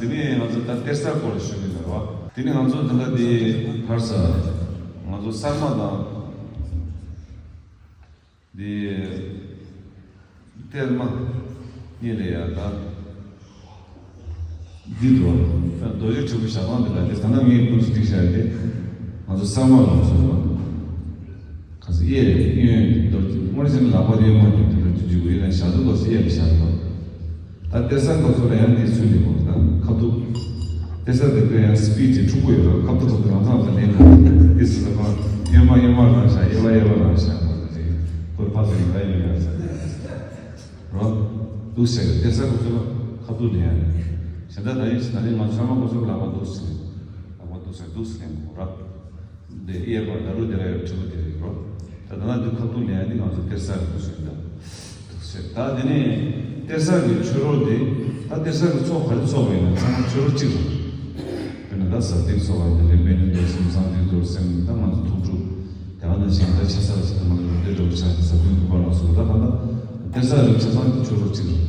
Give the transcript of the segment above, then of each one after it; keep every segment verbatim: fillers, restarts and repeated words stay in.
དེ་ནས་ང་ཚོ་ད་གཏེར་གསར་སྐོར་ལ་ཞུ་གི་ཡིན་རེད་བ། དེ་ནས་ང་ཚོ་ད་ལྟ་དེ་ཕར་ས་ང་ཚོ་གསར་མ་དང་དེ་གཏེར་མ་གཉིས་ལས་ཡག་ད། འདི་འདུག་རྡོ་རྗེ་དྲིལ་བུ་ཞལ་ཐང་འདི་ལ་དེ་ད་ལྟ་ངས་ཀུན་གྱིས་བསྒྲིགས་བཞག་ཡོད་དེ། ང་ཚོ་གསར་མ་ལ་ང་ཚོ་ལ། ག་ཚོད་གཡས་གཡོན་རྡོ་རྗེ་སྔོན་ཆད་ལག་པ་གཡོན་མ་གྱོན་དེ་འདྲ་ཅིག་བརྗོད་དགོས་ཡིན་ན་ཞག་ཏུ་ལོ་སི་གཡས་ལ་བཞག་ཡོད། ད་གཏེར་གསར་སྐབས་སུ་ལ་ཡང་དེའི་ཚུལ་འདི་དགོས་ད་ཁ་ཐུག་གཏེར་གསར་དེ་ཚོ་ཡང་སི་པི་ཆི་འཁྲུག་པོ་ཡོད་ར། ཁ་ཐུག་ཁ་ཐུག་རང་ཚང་ཚང་ལེན་དགོས། དེ་སུ་ལ་མ་གཡོན་མ་གཡོན་མ་རང་བཞག་གཡས་པ་གཡས་པ་རང་བཞག་མ་ཟེར་ཅིག་ཁོར་ཕ་ཚོ་ཡིན་ད་ཡོད་ཡ་ཟེར་ར། འདུག་ཟེར་གཏེར་གསར་སྐབས་སུ་ལ་ཁ་ཐུག་ལེན་ཡ་ལེན། གཞན་དག་ད་ཡིན་ད་ནི་ང་ཚོ་ཚང་མ་སྐབས་སུ་ལག་པ་འདུག་ཟེར་ལག་པ་འདུག་ཟེར་འདུག་ཟེར་ལེན་དགོས་ར། འདི་གཡས་པར་ད་རུ་དེ་ལ་ཡོད་དྲིལ་བུ་དེ་རེད་རོ། ད་ད་ན་འདི་ཁ་ཐུག་ལེན་ཡ་འདི་ང་ཚོ་གཏེར་གསར་གྱི་སྐབས་སུ་ཡིན་ད། འདུག་ཟེར་ད་དེ་ནས་གཏེར་གསར་གྱི་ཆོས་རོགས་འདི་ད་གཏེར་གསར་གྱི་ཚོགས་ག་རེ་ཚོགས་པ་ཡིན་ན་ཚང་མ་ཆོས་རོགས་གཅིག་རེད། དཔེར་ན་ད་ཟབ་དེབ་ཚོགས་པ་ཡིན་ན་རེད། དཔེ་རྙིང་རྡོར་སེམས་བཟང་དེ་རྡོར་སེམས་ད་ང་ཚོ་ཐུགས་སྒྲུབ་དེ་ག་ནང་བཞིན་ད་ཆ་ས་ལ་ཆ་ད་མ་ལ་རུ་དེ་འགྲོ་བྱ་དེ་ཟབ་དོན་དགུ་པ་ལ་སོགས་ད་ད་ད་གཏེར་གསར་རིགས་ཆ་ཚང་གི་ཆོས་རོགས་གཅིག་རེད།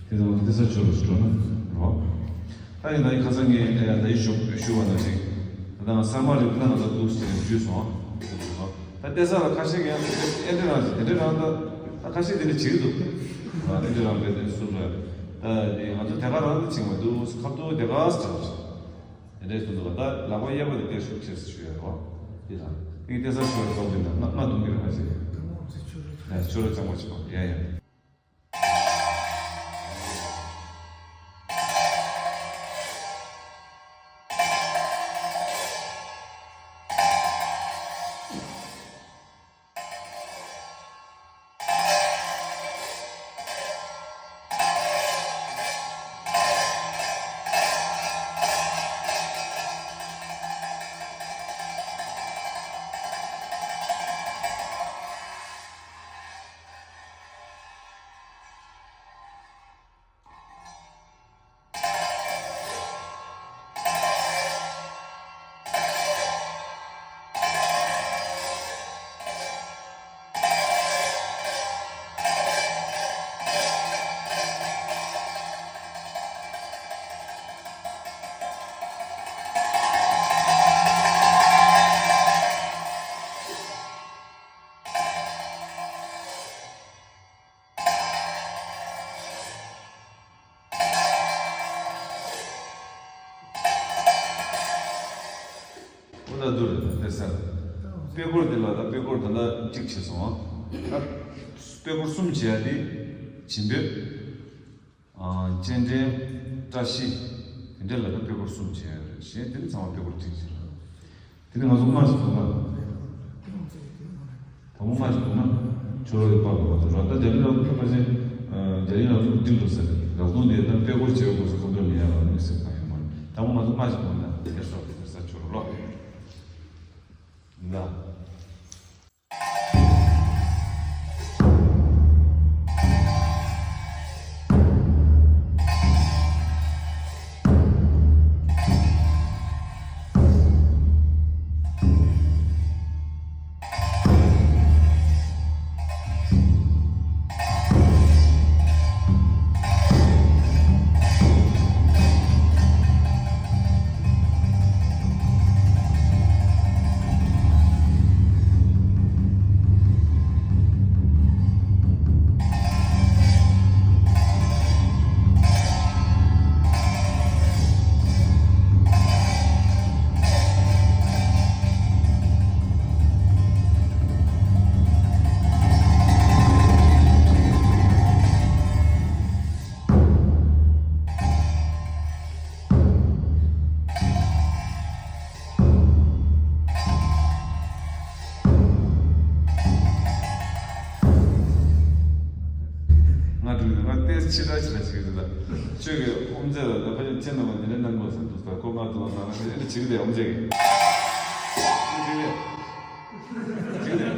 དེ་ཚང་མ་གཏེར་གསར་ཆོས་རོགས་གཅིག་འགྲོ་ན་རོ། ད་ཡིན་ད་ཡིན་ཁ་སང་ངས་ད་ཡིན་ཞུ་ཞུ་བ་ནང་བཞིན་ད་ང་ས་མ་རིག་ན་ང་ཚོ་འདུག་ཟེར་ཞུས་སོང་། ད་གཏེར་གསར་ལ་ཁ་ཤས་ཀྱིས་ཡང་ཨེ་འདྲ་རང་ཞིག་དེ་འདྲ་རང་ད་ད་ཁ་ཤས་དེ་འདྲ་བྱེད་ཀྱི་འདུག་ཨེ་འདྲ་རང་བས་དེ་སུ་རེད། ད་དེ་ང་ཚོ་དེ་ག་རང་ད་བྱེད་མ་འདུག་ཁ་ཐུག་དེ་ག་ཟེར་བ་ཞིག་དེ་འདྲ་ཞིག་འདུག་ད་ལག་པ་གཡས་པ་དེ་གཏེར་ཞུགས་བྱས་ཞུ་ཡ་རེད་བ། དེ་ལ་དེ་གཏེར་གསར་ཞུ་བའི་སྟོབས་དེ་ན་ང་ང་གཏོང་གི་རེད་ཁ་ཤས་ཆོས་ར་གཙང་མ་ཞིག་ཡ་ཡ། འོ་ན་འདུག་རེད་ད་གཏེར་གསར། དཔེ་སྐོར་འདི་ལ་ད་དཔེ་སྐོར་ད་ལྟ་གཅིག་བྱས་སོང་ཨ། ད་དཔེ་སྐོར་གསུམ་བྱས་ཏེ་བྱིན་འབེབས། སྤྱན་འདྲེན། བཀྲ་ཤིས། དེ་འདྲ་ལ་ད་དཔེ་སྐོར་གསུམ་བྱས་ཡོད་རེད། གཞན་དེ་ནི་ཚང་མ་དཔེ་སྐོར་གཅིག་བྱས། དེ་ནི་ང་ཚོ་སྔར་ཞིག་དགོངས་པ། དང་པོ་སྔར་ཞིག་དགོངས་ན་ཆོས་རོགས་ཀྱི་པར་དུ་བ་དུ་ར་ད་རྒྱ་རིགས་ལ་ཚོ་ཕལ་ཆེར་རྒྱ་རིགས་ལ་ཚོ་འགྲིག་འགྲོ་ཟེར་རག་སྟོང་དེ་ད་དཔེ་སྐོར་བྱས་པའི་སྐོར་སུ་ཁོང་ཚོར་མི་ཡག་ལ་མི་སེམས་གང་ཡང་མ་རེད། དང་པོ་ང་ཚོ་སྔར་ཞིག་དགོངས་ན་དེ་སོགས་དེ་ས་ཆོས་རོགས་ལོ། ལ། ང་འགྲིག་འདུག་ང་ཏོག་ཙམ་ཕྱི་དྲགས་ཕྱི་དྲགས་བྱེད་ཀྱི་འདུག་ད་ཁྱོད་ཀྱི་ཨོམ་ཚད་ལ་ད་ཕ་ཆེན་ཆེན་ནང་ལ་འདི་འདྲ་གནང་དགོས་ཟེར་འདུག་ད་ཁོ་ང་འདུག་ང་ང་འདི་འདྲ་བྱེད་ཀྱི་འདུག་ཨོམ་ཚད་ཀྱིས་འདི་འདྲ་བྱེད་ཀྱི་འདུག་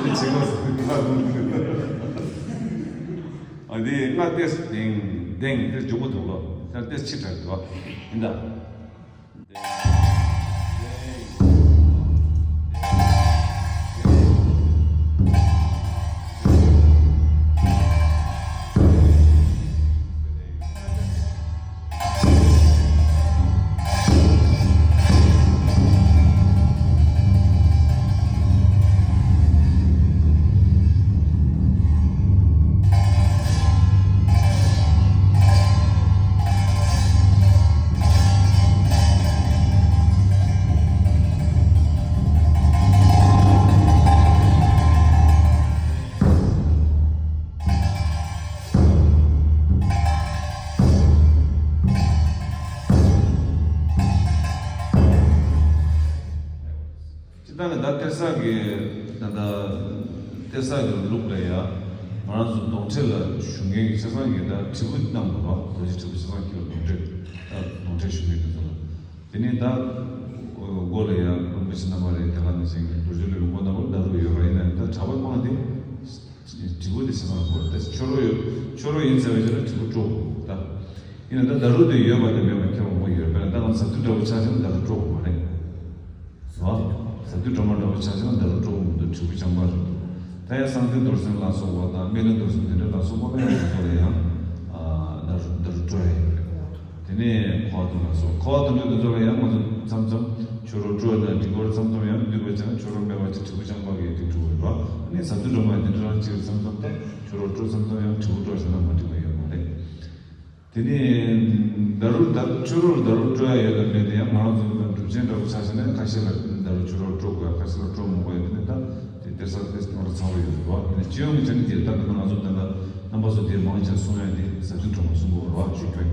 འདི་འདྲ་བྱེད་དགོས་ཟེར་ང་འདུག་ཨ་འདི་ང་ཏོག་ཙམ་ལྡེང་ལྡེང་འདི་མགྱོགས་པོ་འདུག་ལོ། ད་ཏོག་ཙམ་ཕྱི་དྲགས་འདུག་ཡིན་ད། ད་ནི་ད་གཏེར་གསར་གྱི་ད་ལྟ་གཏེར་གསར་གྱི་ལུགས་ལ་ཡང་ང་རང་ཚོ་གདོན་འདྲེ་ལ་ཞུགས་མཁན་གྱི་ཆ་ཚང་གི་ད་དྲིལ་བུ་བསྣམས་པ་རོ། རྡོ་རྗེ་དྲིལ་བུ་ཆ་ཚང་གི་གདོན་འདྲེ། ད་གདོན་འདྲེ་ཞུགས་མཁན་དེ་ཚོ་ལ། དེ་ནས་ད་མགོ་ལ་ཡང་རིན་པོ་ཆེ་རྣམ་པ་རེད། དེ་ག་ནང་བཞིན་གྱི་རྡོ་རྗེ་ལུས་མགོ་ནང་ལ་ད་རུ་ཡོད་པ་ཡིན་ན་ཡང་ད་གྲྭ་པ་དམངས་དེ། དྲིལ་བུ་དེ་ཟེར་བ་དགོས་རེད། ད་ཁྱོད་རོགས་ཡོད། ཁྱོད་རོགས་ཡིན་ཟེར་བ་ཡིན་ན་དྲིལ་བུ་དཀྲོག་དགོས་ད། ཡིན་ན་ད་ད་རུ་དེ་ཡོད་པ་དང་མེད་པ་ཁྱད་པར་མང་པོ་ཡོད་རེད། དཔེར་ན་ད་ང་ཟ་དུས་འདྲ་བོ་ཆགས་ཕྱིན་ན་ད་རུ་དཀྲོག་དགོས་མ་རེད། རོ། ཟ་དུས་སྒྲོལ་མ་འདྲ་བོ་ཆགས་ཕྱིན་ན་ད་རུ་དཀྲོག་དགོས་མི་འདུག་དྲིལ་བུ་རྐྱང་པ་རེད་འདུག་ད་ཡང་གསང་བདེ་རྡོར་སེམས་ལ་སོགས་པ་དང་སྨན་བླའི་རྡོར་སེམས་དེ་འདྲ་ལ་སོགས་པ་ལ་ཡང་དེ་ཚོ་ལ་ཡང་ད་རུ་ད་རུ་དཀྲོག་ཡ་ཡོད་རེད། དེ་ནས་འཁོར་བ་དུད་འགྲོ་ལ་སོགས། འཁོར་བ་དུད་འགྲོ་དེ་ཚོ་ལ་ཡང་ང་ཚོ་མཚམས་མཚམས་ཁྱོད་རོགས་དཀྲོག་དང་འགྲིག་གི་རེད། མཚམས་མཚམས་ཡང་འདུས་པ་ཅན་ཁྱོད་རོགས་མེད་པ་ཅིག་དྲིལ་བུ་རྐྱང་པ་གིས་འགྲིག་འགྲོ་གི་རེད་པ། ཨ་ནི་ཟ་དུས་སྒྲོལ་མ་དེ་འདྲ་རང་གཅིག་རེད། མཚམས་མཚམས་ད་ཁྱོད་རོགས་དཀྲོག། མཚམས་མཚམས་ཡང་དྲིལ་བུ་དཀྲོག་བྱས་ན་མ་འགྲིག་པ་ཡོད་མ་རེད། དེ་ནས་ད་རུ་ད་ཁྱོད་རོགས་ད་རུ་དཀྲོག་ཡ་ཡོད་དམ་མེད་དེ་ཡང་ང་རང་ཚོ་སྒྲུབ་ཆེན་འདྲ་བོ་ཆ་བཞག་ན་ཁ་ཤས་ལ་ད་རུ་ཁྱོད་རོགས་དཀྲོག་དགོས་ཡ། ཁ་ཤས་ལ་དཀྲོག་མི་དགོས་ཡ། དེ་ནས་ད་དེ་གཏེར་གསར་དེ་ནོར་ཚང་བ་ཡོད་རེད་པ། དེ་ནས་སྤྱི་ཡོངས་ཀྱི་ཆ་ནས་དེ་ད་ད་ང་ཚོ་ད་ལྟ་རྣམ་པ་ཚོ་དེ་མང་ཆེ་གསུང་ཡ་དེ་ཟ་དུས་སྒྲོལ་མ་གསུང་དགོས་རེད་པ། ཞུ་བས་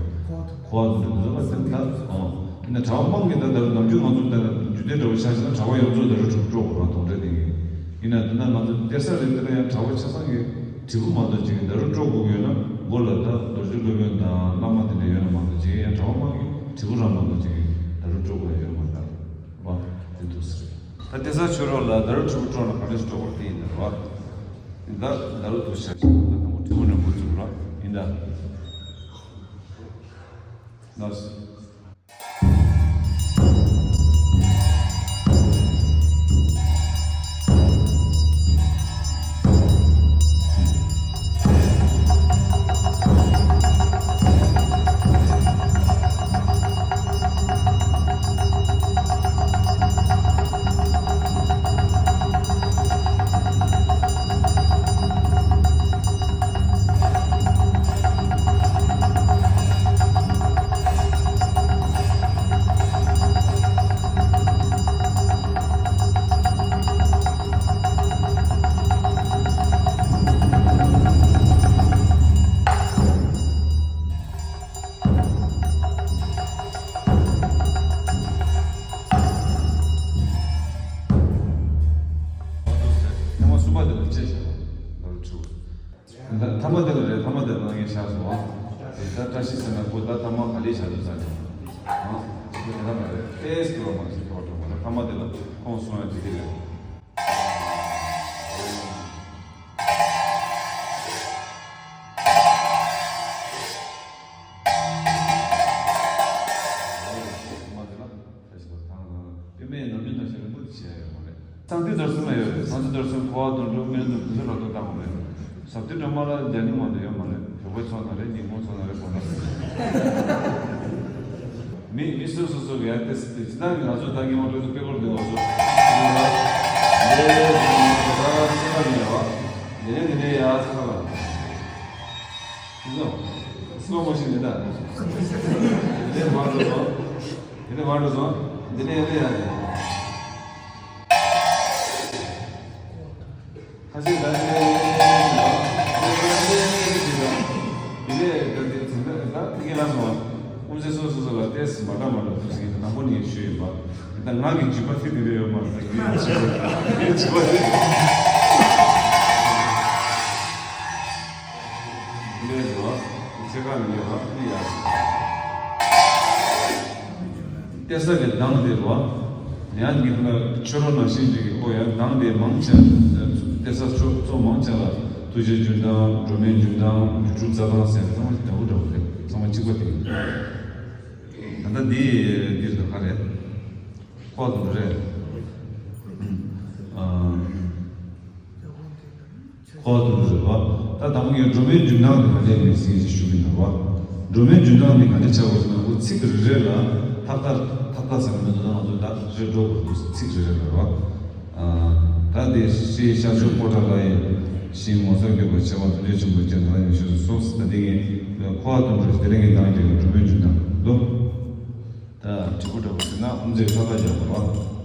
འཁོར་བ་དུད་འགྲོ་དེ་ཚོ་ལ་དེ་ད་ཨང་། ཡིན་ན་གྲྭ་པ་དམངས་ཀྱིས་ད་ལྟ་ནམ་རྒྱུན་ང་ཚོ་ད་རྒྱུད་སྡེ་འདྲ་བོ་ཆ་བཞག་ན་གྲྭ་པ་ཡོངས་རྫོགས་ད་རུ་དཀྲོག་དཀྲོག་དགོས་རེད་པ། གདོན་འདྲེ་དེ་གིས། ཡིན་ན་དེ་ན་ང་ཚོ་གཏེར་གསར་རེད། དེ་ལ་ཡང་གྲྭ་པ་ཆ་ཚང་གིས་དྲིལ་བུ་མ་གཏོགས་ཅིག་གིས་ད་རུ་དཀྲོག་དགོས་ཀྱི་ཡོད་ན། མགོ་ལ་ད་རྡོ་རྗེ་སློབ་དཔོན་དང་བླ་མ་དེ་འདྲ་ཡོད་ན་མ་གཏོགས་ཅིག་གིས། ཡང་གྲྭ་པ་དམངས་ཀྱིས་དྲིལ་བུ་རང་མ་གཏོགས་ཅིག་གིས་ད་རུ་དཀྲོག་དགོས་ཡ་ཡོད་མ་རེད་པ། དེ་འདུག་ཟེར། ད་གཏེར་གསར་ཁྱོད་རང་ལ་ད་རུ་དྲིལ་བུ་དཀྲོག་ན་ག་འདྲ་ཞིག་དཀྲོག་དགོས་རེད། དེ་ཡིན་ད་རེད་པ། ད་ད་རུ་དུ་ཤ་ཆེ་ད་དང་པོ་དྲིལ་བུ་ནས་འགོ་བཙུགས་ར་ཡིན་ད། ལགས་སོ། ཐེངས་མ་གསུམ་པ་དེ་ལ་ཅི་བྱ་བ་ལ་དྲི་བ། ད་ཐ་མ་དེ་ལ་རེད། ཐ་མ་དེ་ལ་ངས་བཞག་སོང་ཨ། ད་བཀྲ་ཤིས་ཟེར་ན་ཁོ་ད་ཐ་མ་ག་ལེ་བཞག་འདུག་ས་རེད་ཨ། ཁོ་དེ་ད་མ་རེད། ཏེས་ཀྱི་བ་མ་ཞིག་ཐོག་ཐོག་མ་རེད། ཐ་མ་དེ་ལ་ཁོང་གསུང་ཡ་དེ་དེ་རེད། ཐ་མ་དེ་ལ་ད་ཞིག་པ་ཐང་ལ་པད་མའི་ནམ་རྒྱུན་ནང་བཞིན་རིང་པོ་དེ་བྱས་ཡ་ཡོད་མ་རེད། གསང་བདེ་རྡོར་སེམས་ལ་ཡོད་རེད། གསང་བདེ་རྡོར་སེམས་འཁོར་བ་དུད་འགྲོ་སྨན་བླའི་རྡོར་དེ་ཚོ་ལ་ཐོ་བཏང་དགོས་རེད། ཟབ་དོན་སྒྲོན་མ་ལ་རྒྱ་གླིང་མ་གཏོགས་ཡོད་མ་རེད། ཞོགས་པའི་མཚོ་ན་རེད། ཉིན་གུང་མཚོ་ན་རེད། དགོང་དག་མི་མི་སོ་སོ་སོ་གི་ཡ་ཏེ་སི་ཏེ་ཇི་ལྟར་ང་ཚོ་ད་ཉི་མ་དྲོ་ཚོ་དཔེ་སྐོར་འདི་ང་ཚོ་འདི་ལ་འདི་ལ་ཚེ་ཁ་ནས་ཡ་བ་འདི་ནས་འདི་ནས་ཡ་ཚེ་ཁ་ལ་འདི་ཚོ་སོ་མ་ཤི་ནི་ད་འདི་ནས་མ་འགྲོ་སོང་། འདི་ནས་མ་འགྲོ་སོང་། འདི་ནས་འདི་ཡ་རེད། ཁ་ཤས་ད་ནི་དེ་ལས་ད་དེ་ཚོ་ད་དེ་ག་ལ་སོང་། ཨུམ་ཟེ་སོ་སོ་སོ་ལ་ཏེས་མ་འདྲ་མ་འདྲ་ཐུག་ཟིན་དང་པོ་ནས་ཞུས་ཡོད་པ། ད་ང་གི་འཇིགས་པ་དེ་དེ་རེད་ཡོད་མ་རེད། ད་ངའི་འཇིགས་པ་ངའི་འཇིགས་པ་དེ་འདི་ལས་རེད་བ། ཚེ་གང་ནས་ཡོད་བ་ནི་ཡ། གཏེར་གསར་གྱི་གདངས་དེ་རེད་བ། ཡང་ཉིན་ལ་ཆོས་རོ་ནང་བཞིན་ཅིག་གི་ཨོ་ཡང་གདངས་དེ་མང་ཆེ་གཏེར་གསར་ཚོ་ཚོ་མང་ཆེ་ལ་ཐུགས་རྗེ་འཇུག་གདངས། སྒྲོལ་མའི་འཇུག་གདངས། སྒྱུ་འཕྲུལ་རྩ་གདངས་ཟེར་ཚང་མ་འདྲ་བོ་འདྲ་བོ་རེད། ཚང་མ་གཅིག་པ་དེ་ཡིན། ད་ལྟ་འདི་འདིར་དུ་ག་རེད། ཁོག་ཏུ་རེད། ཨ། ཁོག་ཏུ་རེད་བ། ད་དང་པོ་ངས་སྒྲོལ་མའི་འཇུག་གདངས་དེ་ག་འདྲས་མེད་ཟིན་ཞུ་གི་ཡིན་བ། སྒྲོལ་མའི་འཇུག་གདངས་དེ་ག་འདྲས་ཆགས་པ་ཟེར་ན། ཁོ་ཚིག་རེ་རེ་ལ་ཐག་ཐག་ཐག་ཐག་ཟེར་མི་འདུག་ད་ང་ཚོ་ད་རེ་འགྲོ་དགོས་འདུག་ཚིག་རེ་རེ་ལ་རེད་བ། ད་དེ་ཤེས་ཤར་ཕྱོགས་པོ་ཏ་ལ་ཡི་ཞིང་ངོ་མཚར་གྱུར་པ་བྱེ་བ་ཐུགས་རྗེ་ཆེན་པོའི་སྤྱན་སྔར་ཡོད་ཞུ་སོང་། ད་དེ་ངས་ཁོ་བ་དུ་འགྲོ་དེ་རིང་གི་གདངས་ཀྱི་སྒྲོལ་མའི་འཇུག་གདངས་འདུག་ད་དྲིལ་བུ་འདྲ་བོ་ཟེར་ན་ཨུམ་ཟེར་ཁ་ཁ་རྒྱག་པ་རེད་བ།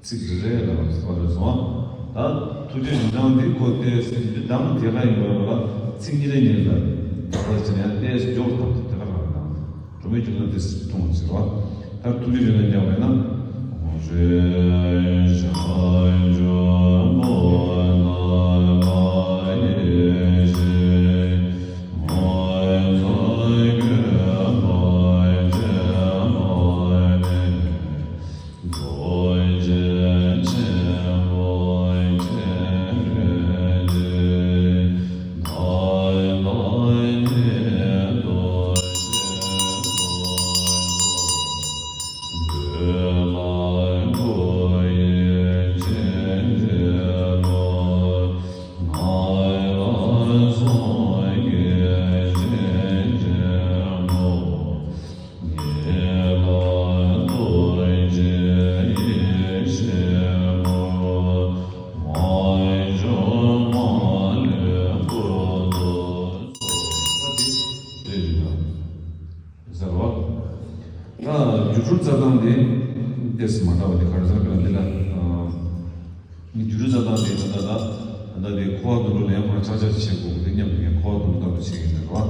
ཚིག་རེ་རེ་ལ་བརྩི་བ་རེད་སོང་། ད་ཐུགས་རྗེ་ཆེ་གདངས་འདི་ཁོ་ཏོག་ཙམ་འདི་གདངས་དེ་ག་ཡིན་པ་ལ་ཚིག་གཉིས་རེ་གཉིས་ལ་ད་ལྟ་བྱས་ནས་ཏོག་ཙམ་མགྱོགས་དང་དེ་ག་རང་དང་སྒྲོལ་མའི་རྒྱུད་ལ་ཏོག་ཙམ་གཏོང་བ་བྱེད་རོགས། ད་ཐུགས་རྗེ་ཆེ་གདངས་རྒྱག་པ་ཡིན་ན། ཟེར་བ། ད་སྒྱུ་འཕྲུལ་རྩ་གདངས་དེ་ཏོག་ཙམ་མ་འདྲ་བ་དེ་ག་རེ་ཟེར་ན་འདི་ལ། སྒྱུ་འཕྲུལ་རྩ་གདངས་དེ་ད་ལྟ་ད་ད་ལྟ་དེ་ཁོ་བ་དུ་འགྲོ་ལན་ཁོ་ན་ཆག་ཆག་བྱེད་དགོས་དེ་མཉམ་དུ་ངས་ཁོ་བ་དུ་འགྲོ་ལྟ་བུ་བྱེད་ཀྱི་ཡིན་ཟེར་བ།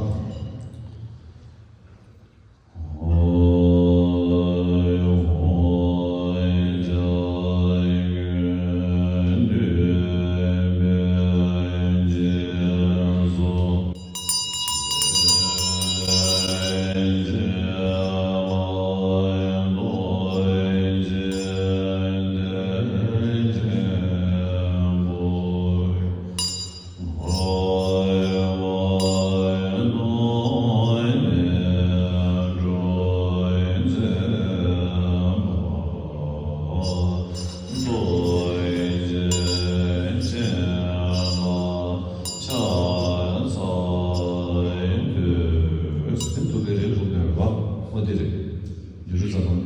སྒྱུ་འཕྲུལ་རྩ་གདངས།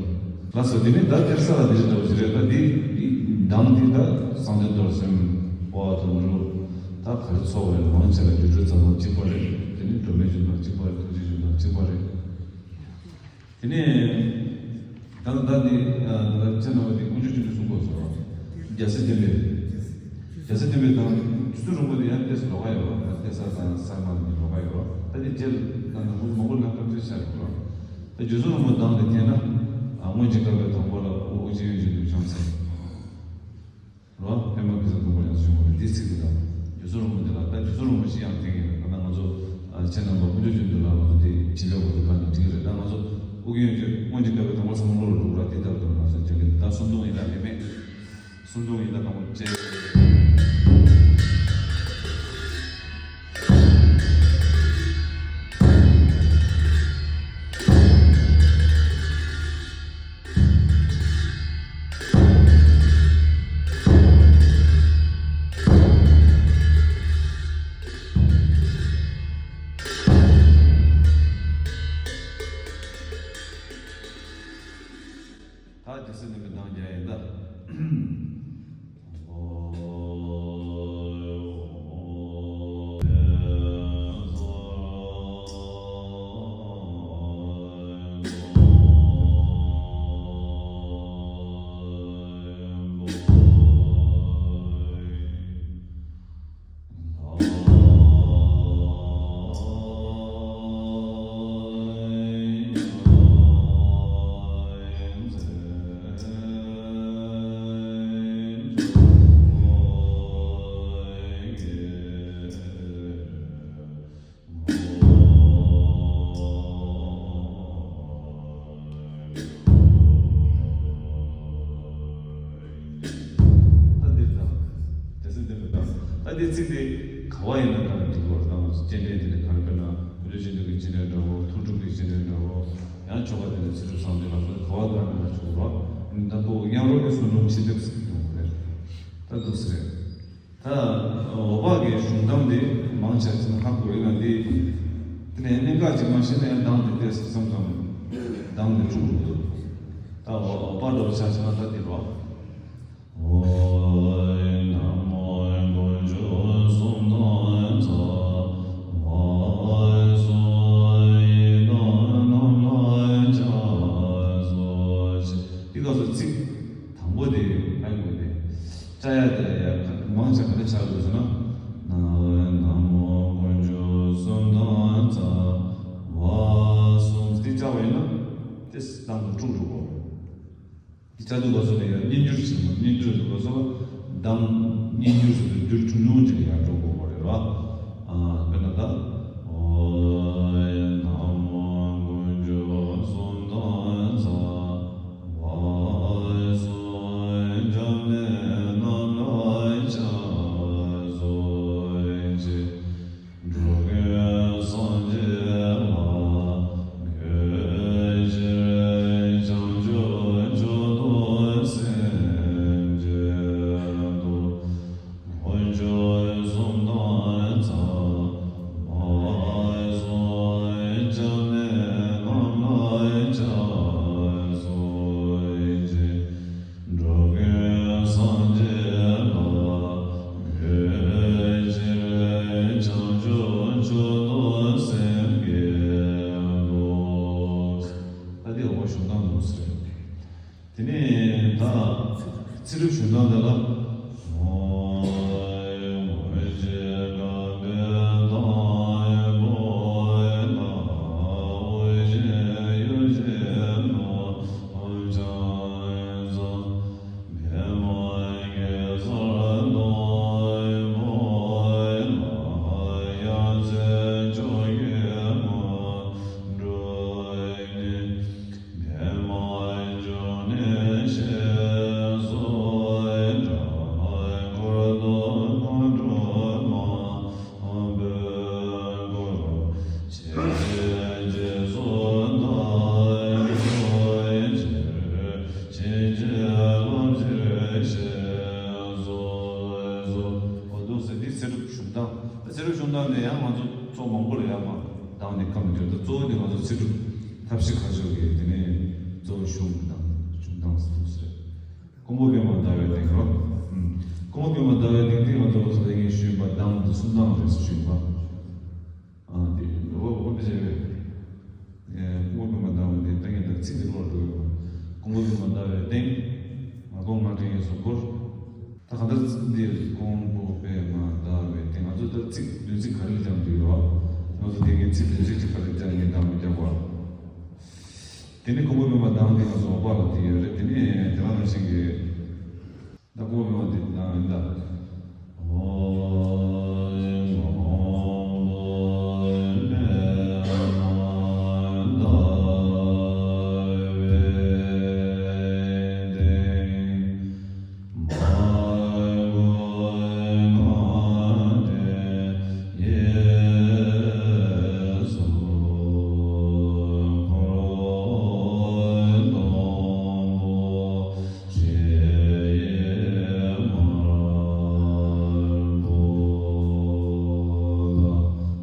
ལགས་སོ། དེ་ནས་ད་དེར་ས་ལ་དེ་རེད་འདྲ་བ་ཞིག་རེད། ད་འདི་འདི་གདངས་འདི་ད་གསང་བདེ་རྡོར་སེམས་དཔའ་བ་དུད་འགྲོ་ད་ག་རེ་ཚོགས་པའི་མང་ཆེ་ལ་སྒྱུ་འཕྲུལ་རྩ་གདངས་གཅིག་པ་རེད། དེ་ནས་སྒྲོལ་མའི་རྒྱུད་དང་གཅིག་པ་རེད། ཐུགས་རྗེ་རྒྱུད་དང་གཅིག་པ་རེད། དེ་ནས་ད་ད་འདི་ད་ཅི་ན་བ་འདི་དཀོན་མཆོག་ཆོས་འདི་གསུང་དགོས་སོ། རྒྱལ་སྲས་བསྟན་པའི་རྒྱལ་སྲས་བསྟན་པའི་དང་རྒྱུ་ཚོད་རིང་པོ་དེ་ཡང་ཏོག་ཙམ་ལོགས་ཀ་ཡོད་རོགས། ད་ཏེ་ས་དང་ས་མ་ནི་ལོགས་ཀ་ཡོད་རོགས། ད་འདི་རྗེས་ལ་ད་ན་ཧུ་མང་པོ་ན་སྐབས་ཚོད་ཆགས་ཡོད་རོགས། ད་རྒྱུ་ཚོད་རིང་པོ་དང་དེ་བལྟས་ན། ཨ་སྔོན་གྱི་བཀའ་པོད་དང་པོ་ལ་ཨོ་ཨོ་རྒྱན་ཡོན་གྱི་ནུབ་བྱང་ཚེ་རོ། པདྨ་གེ་སར་སྡོང་པོ་ཡང་གསུངས་པ་རེད། འདི་ཚིག་འདི་དང་རྒྱུ་ཚོད་རིང་པོ་འདི་ལ་ད་རྒྱུ་ཚོད་རིང་པོ་ཅི་ཡང་འཐེན་གྱི་མེད། ད་ང་ཚོ་ཨ་ཁྱེད་རྣམ་པ་ཀུན་སྤྱོད་རྒྱུན་དུ་ལ་ང་ཚོ་དེ་བྱིན་རླབས་ཀྱི་ཐོག་ནས་འགྲིག་གི་རེད། ད་ང་ཚོ་ཨོ་རྒྱན་ཡོན་གྱི་སྔོན་གྱི་བཀའ་པོད་དང་པོ་ཚང་མ་བློ་ལ་འགྲོ་ར། དེ་ལྟར་དུ་ང་ཚོ་རྒྱ་གི་ད་སུམ་སྟོང་ཡིན་ན་དེ་མེད། སུམ་སྟོང་ཡིན་ན་དང་པོ་བཅས། ད་རྒྱལ་སྲས་བསྟན་པའི་གདངས་རྒྱག་ཡིན་ད། ད་འདིར་དང་། རྒྱལ་སྲས་བསྟན་པའི་གདངས། ད་འདི་ཚིག་འདི་ག་བ་ཡིན་ན་ག་ལ་འགྲིག་པར་དང་། སྤྱན་འདྲེན་དེ་ནས་ག་རེ་དཔེར་ན་ཀུན་འདུས་རྗེས་འདྲེན་གྱི་སྤྱན་འདྲེན་འདྲ་བོ། ཐུགས་སྒྲུབ་ཀྱི་སྤྱན་འདྲེན་འདྲ་བོ། ཡང་ཆོ་ག་དེ་ནས་ཚུལ་ཁྲིམས་གསང་འདུས་ལ་སོགས་ག་བ་དང་ན་ཆོག་རོགས། ད་ཁོ་ཉམས་རོགས་ཀྱི་གསུང་རབ་ཕྱི་དེབ་ཟེར་གྱི་ཡོང་གི་རེད། ད་འདུག་སེ་རེད། ད་འོ་པ་གི་གཞུང་གདམས་དེ་མང་ཆེ་ཚང་ཧ་གོ་ཡོད་ན་འདི། དེ་ནས་གནད་འགག་ཅིག་མ་ཤེས་ན་ཡང་གདངས་དེ་ཏོག་ཙམ་ཙམ་གདངས་དེ་འཁྲུག་འགྲོ་འདུག་ད་འོ་པ་འདྲ་བོ་ཆ་བཞག་ན་ད་འདི་རོ། འདི་སྐབས་སུ་ཚིག་དང་པོ་དེ་ཨ་ནི་ བཅའ་ཡ་དེ་ཡ་མང་ཆེ་ག་འདྲ་ཆགས་འདུག་ཟེར་ན། ན་ན་མོ་དཀོན་མཆོག་གསུམ་དང་རྩ་བ་གསུམ་དེ་བཅའ་བ་ཡིན་ན་དེ་གཏང་དུ་དཀྲུག་འགྲོ་གོ། དེ་བཅའ་དུས་སྐབས་སུ་ལ་ཡང་སྙན་འགྱུར་ཞིག་མ་སྙན་འགྱུར་དུས་སྐབས་སུ་ལ་གདངས་སྙན་འགྱུར་ཞིག་ཏུ་འགྱུར་ཆུང་ཆུང་ཅིག་ལ་ཡར་འགྲོ་དགོས་པ་རེད་བ། ཨ་དཔེར་ན་ད། ཨོ་ན་མོ་དཀོན་མཆོག་གསུམ་དང་རྩ་བ་གསུམ་འཇམ་དཔལ་རྣམས་ལ་ཕྱག་འཚལ་ལོ། འགྲོ་ཀུན་སངས་རྒྱས་ལ་འགོད་ཕྱིར། བྱང་ཆུབ་མཆོག་ཏུ་སེམས་བསྐྱེད་དོ། དཀོན་མཆོག་གསུམ་དང་རྩ་བ་གསུམ་འཇམ་དཔལ་རྣམས་ལ་ཕྱག་འཚལ་ལོ། འགྲོ་ཀུན་སངས་རྒྱས་ལ་འགོད་ཕྱིར། བྱང་ཆུབ་མཆོག་ཏུ་སེམས་བསྐྱེད་དོ། ད་དེ་འོ་བཞུགས་སྟངས་འདུག་ཟེར། དེ་ནས་ད་ཚེ་སྒྲུབ་བཞུགས་སྟངས་དེ་ལ། འོ་འདུག་ཟེར་འདི་ཚེ་སྒྲུབ་བཞུགས་སྟངས། ཚེ་སྒྲུབ་བཞུགས་སྟངས་དེ་ཡང་ང་ཚོ་གཙོ་མང་པོ་ལ་ཡང་མ་གདངས་ནས་ཁམས་བསྒྱུར་ད་གཙོ་བོ་དེ་ང་ཚོ་ཚེ་སྒྲུབ་ཐབས་ཤེས་ཁ་ཕྱོགས་ཀྱི་དེ་ནས་གཙོ་བོ་བཞུགས་སྟངས་བཞུགས་སྟངས་སུ་འདུག་ཟེར། ཀོང་པོ་པདྨ་ཟླ་བའི་གདན་རོ། ཀོང་པོ་པདྨ་ཟླ་བའི་གདན་དེ་ང་ཚོ་ད་ལྟ་ངས་ཞུས་པ་གདངས་དེ་གསུམ་གདངས་རེད་ཟེར་ཞུས་པ། ཨ་དེ་འོ་འོ་དེ་བྱས་པས། ཀོང་པོ་པདྨ་ཟླ་བའི་གདན་ད་ངས་ད་ཚིག་དེ་བློར་འགྲོ་ཡོད་པ། ཀོང་པོ་པདྨ་ཟླ་བའི་གདན། ང་ཀོང་ང་དྲན་ཡོད་སོ་སྐོར། ད་གང་ལྟར་འདིར་ཀོང་པོ་པདྨ་ཟླ་བའི་གདན་ང་ཚོ་ད་ཚིག་བདུན་ཚིགས་ག་རེ་སྦྱངས་འདུག་ཡོད། ང་ཚོ་དེ་གའི་ཚིག་བདུན་ཚིགས་ཀྱི་ག་རེ་སྦྱངས་ངས་གདངས་མི་རྒྱག་པ། དེ་ནས་ཀོང་པོ་པདྨ་གདངས་དེ་ང་ཚོ་འོག་པ་ལ་དེ་ཡོད་རེད། དེ་ནས་དེ་ནང་བཞིན་གྱི་ད་ཀོང་པོ་པདྨ་དེ་གདངས་ཡིན་ད།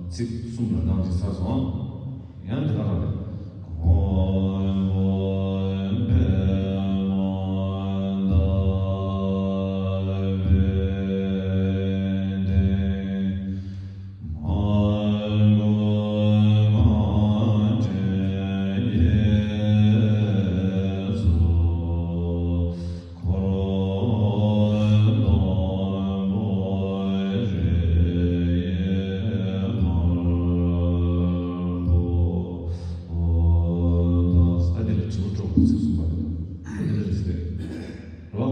ཚིག་གསུམ་ལ་གདངས་ཅིག་ཚར་སོང་། ཡང་དེ་ག་རང་རེད། ཨོ། ད་དེ་ལ་དྲི་བ་དྲུག་པོ་ཚིག་གསུམ་པ་དེ་ལ་དེ་འདྲ་རེད་ཟེར་རོ།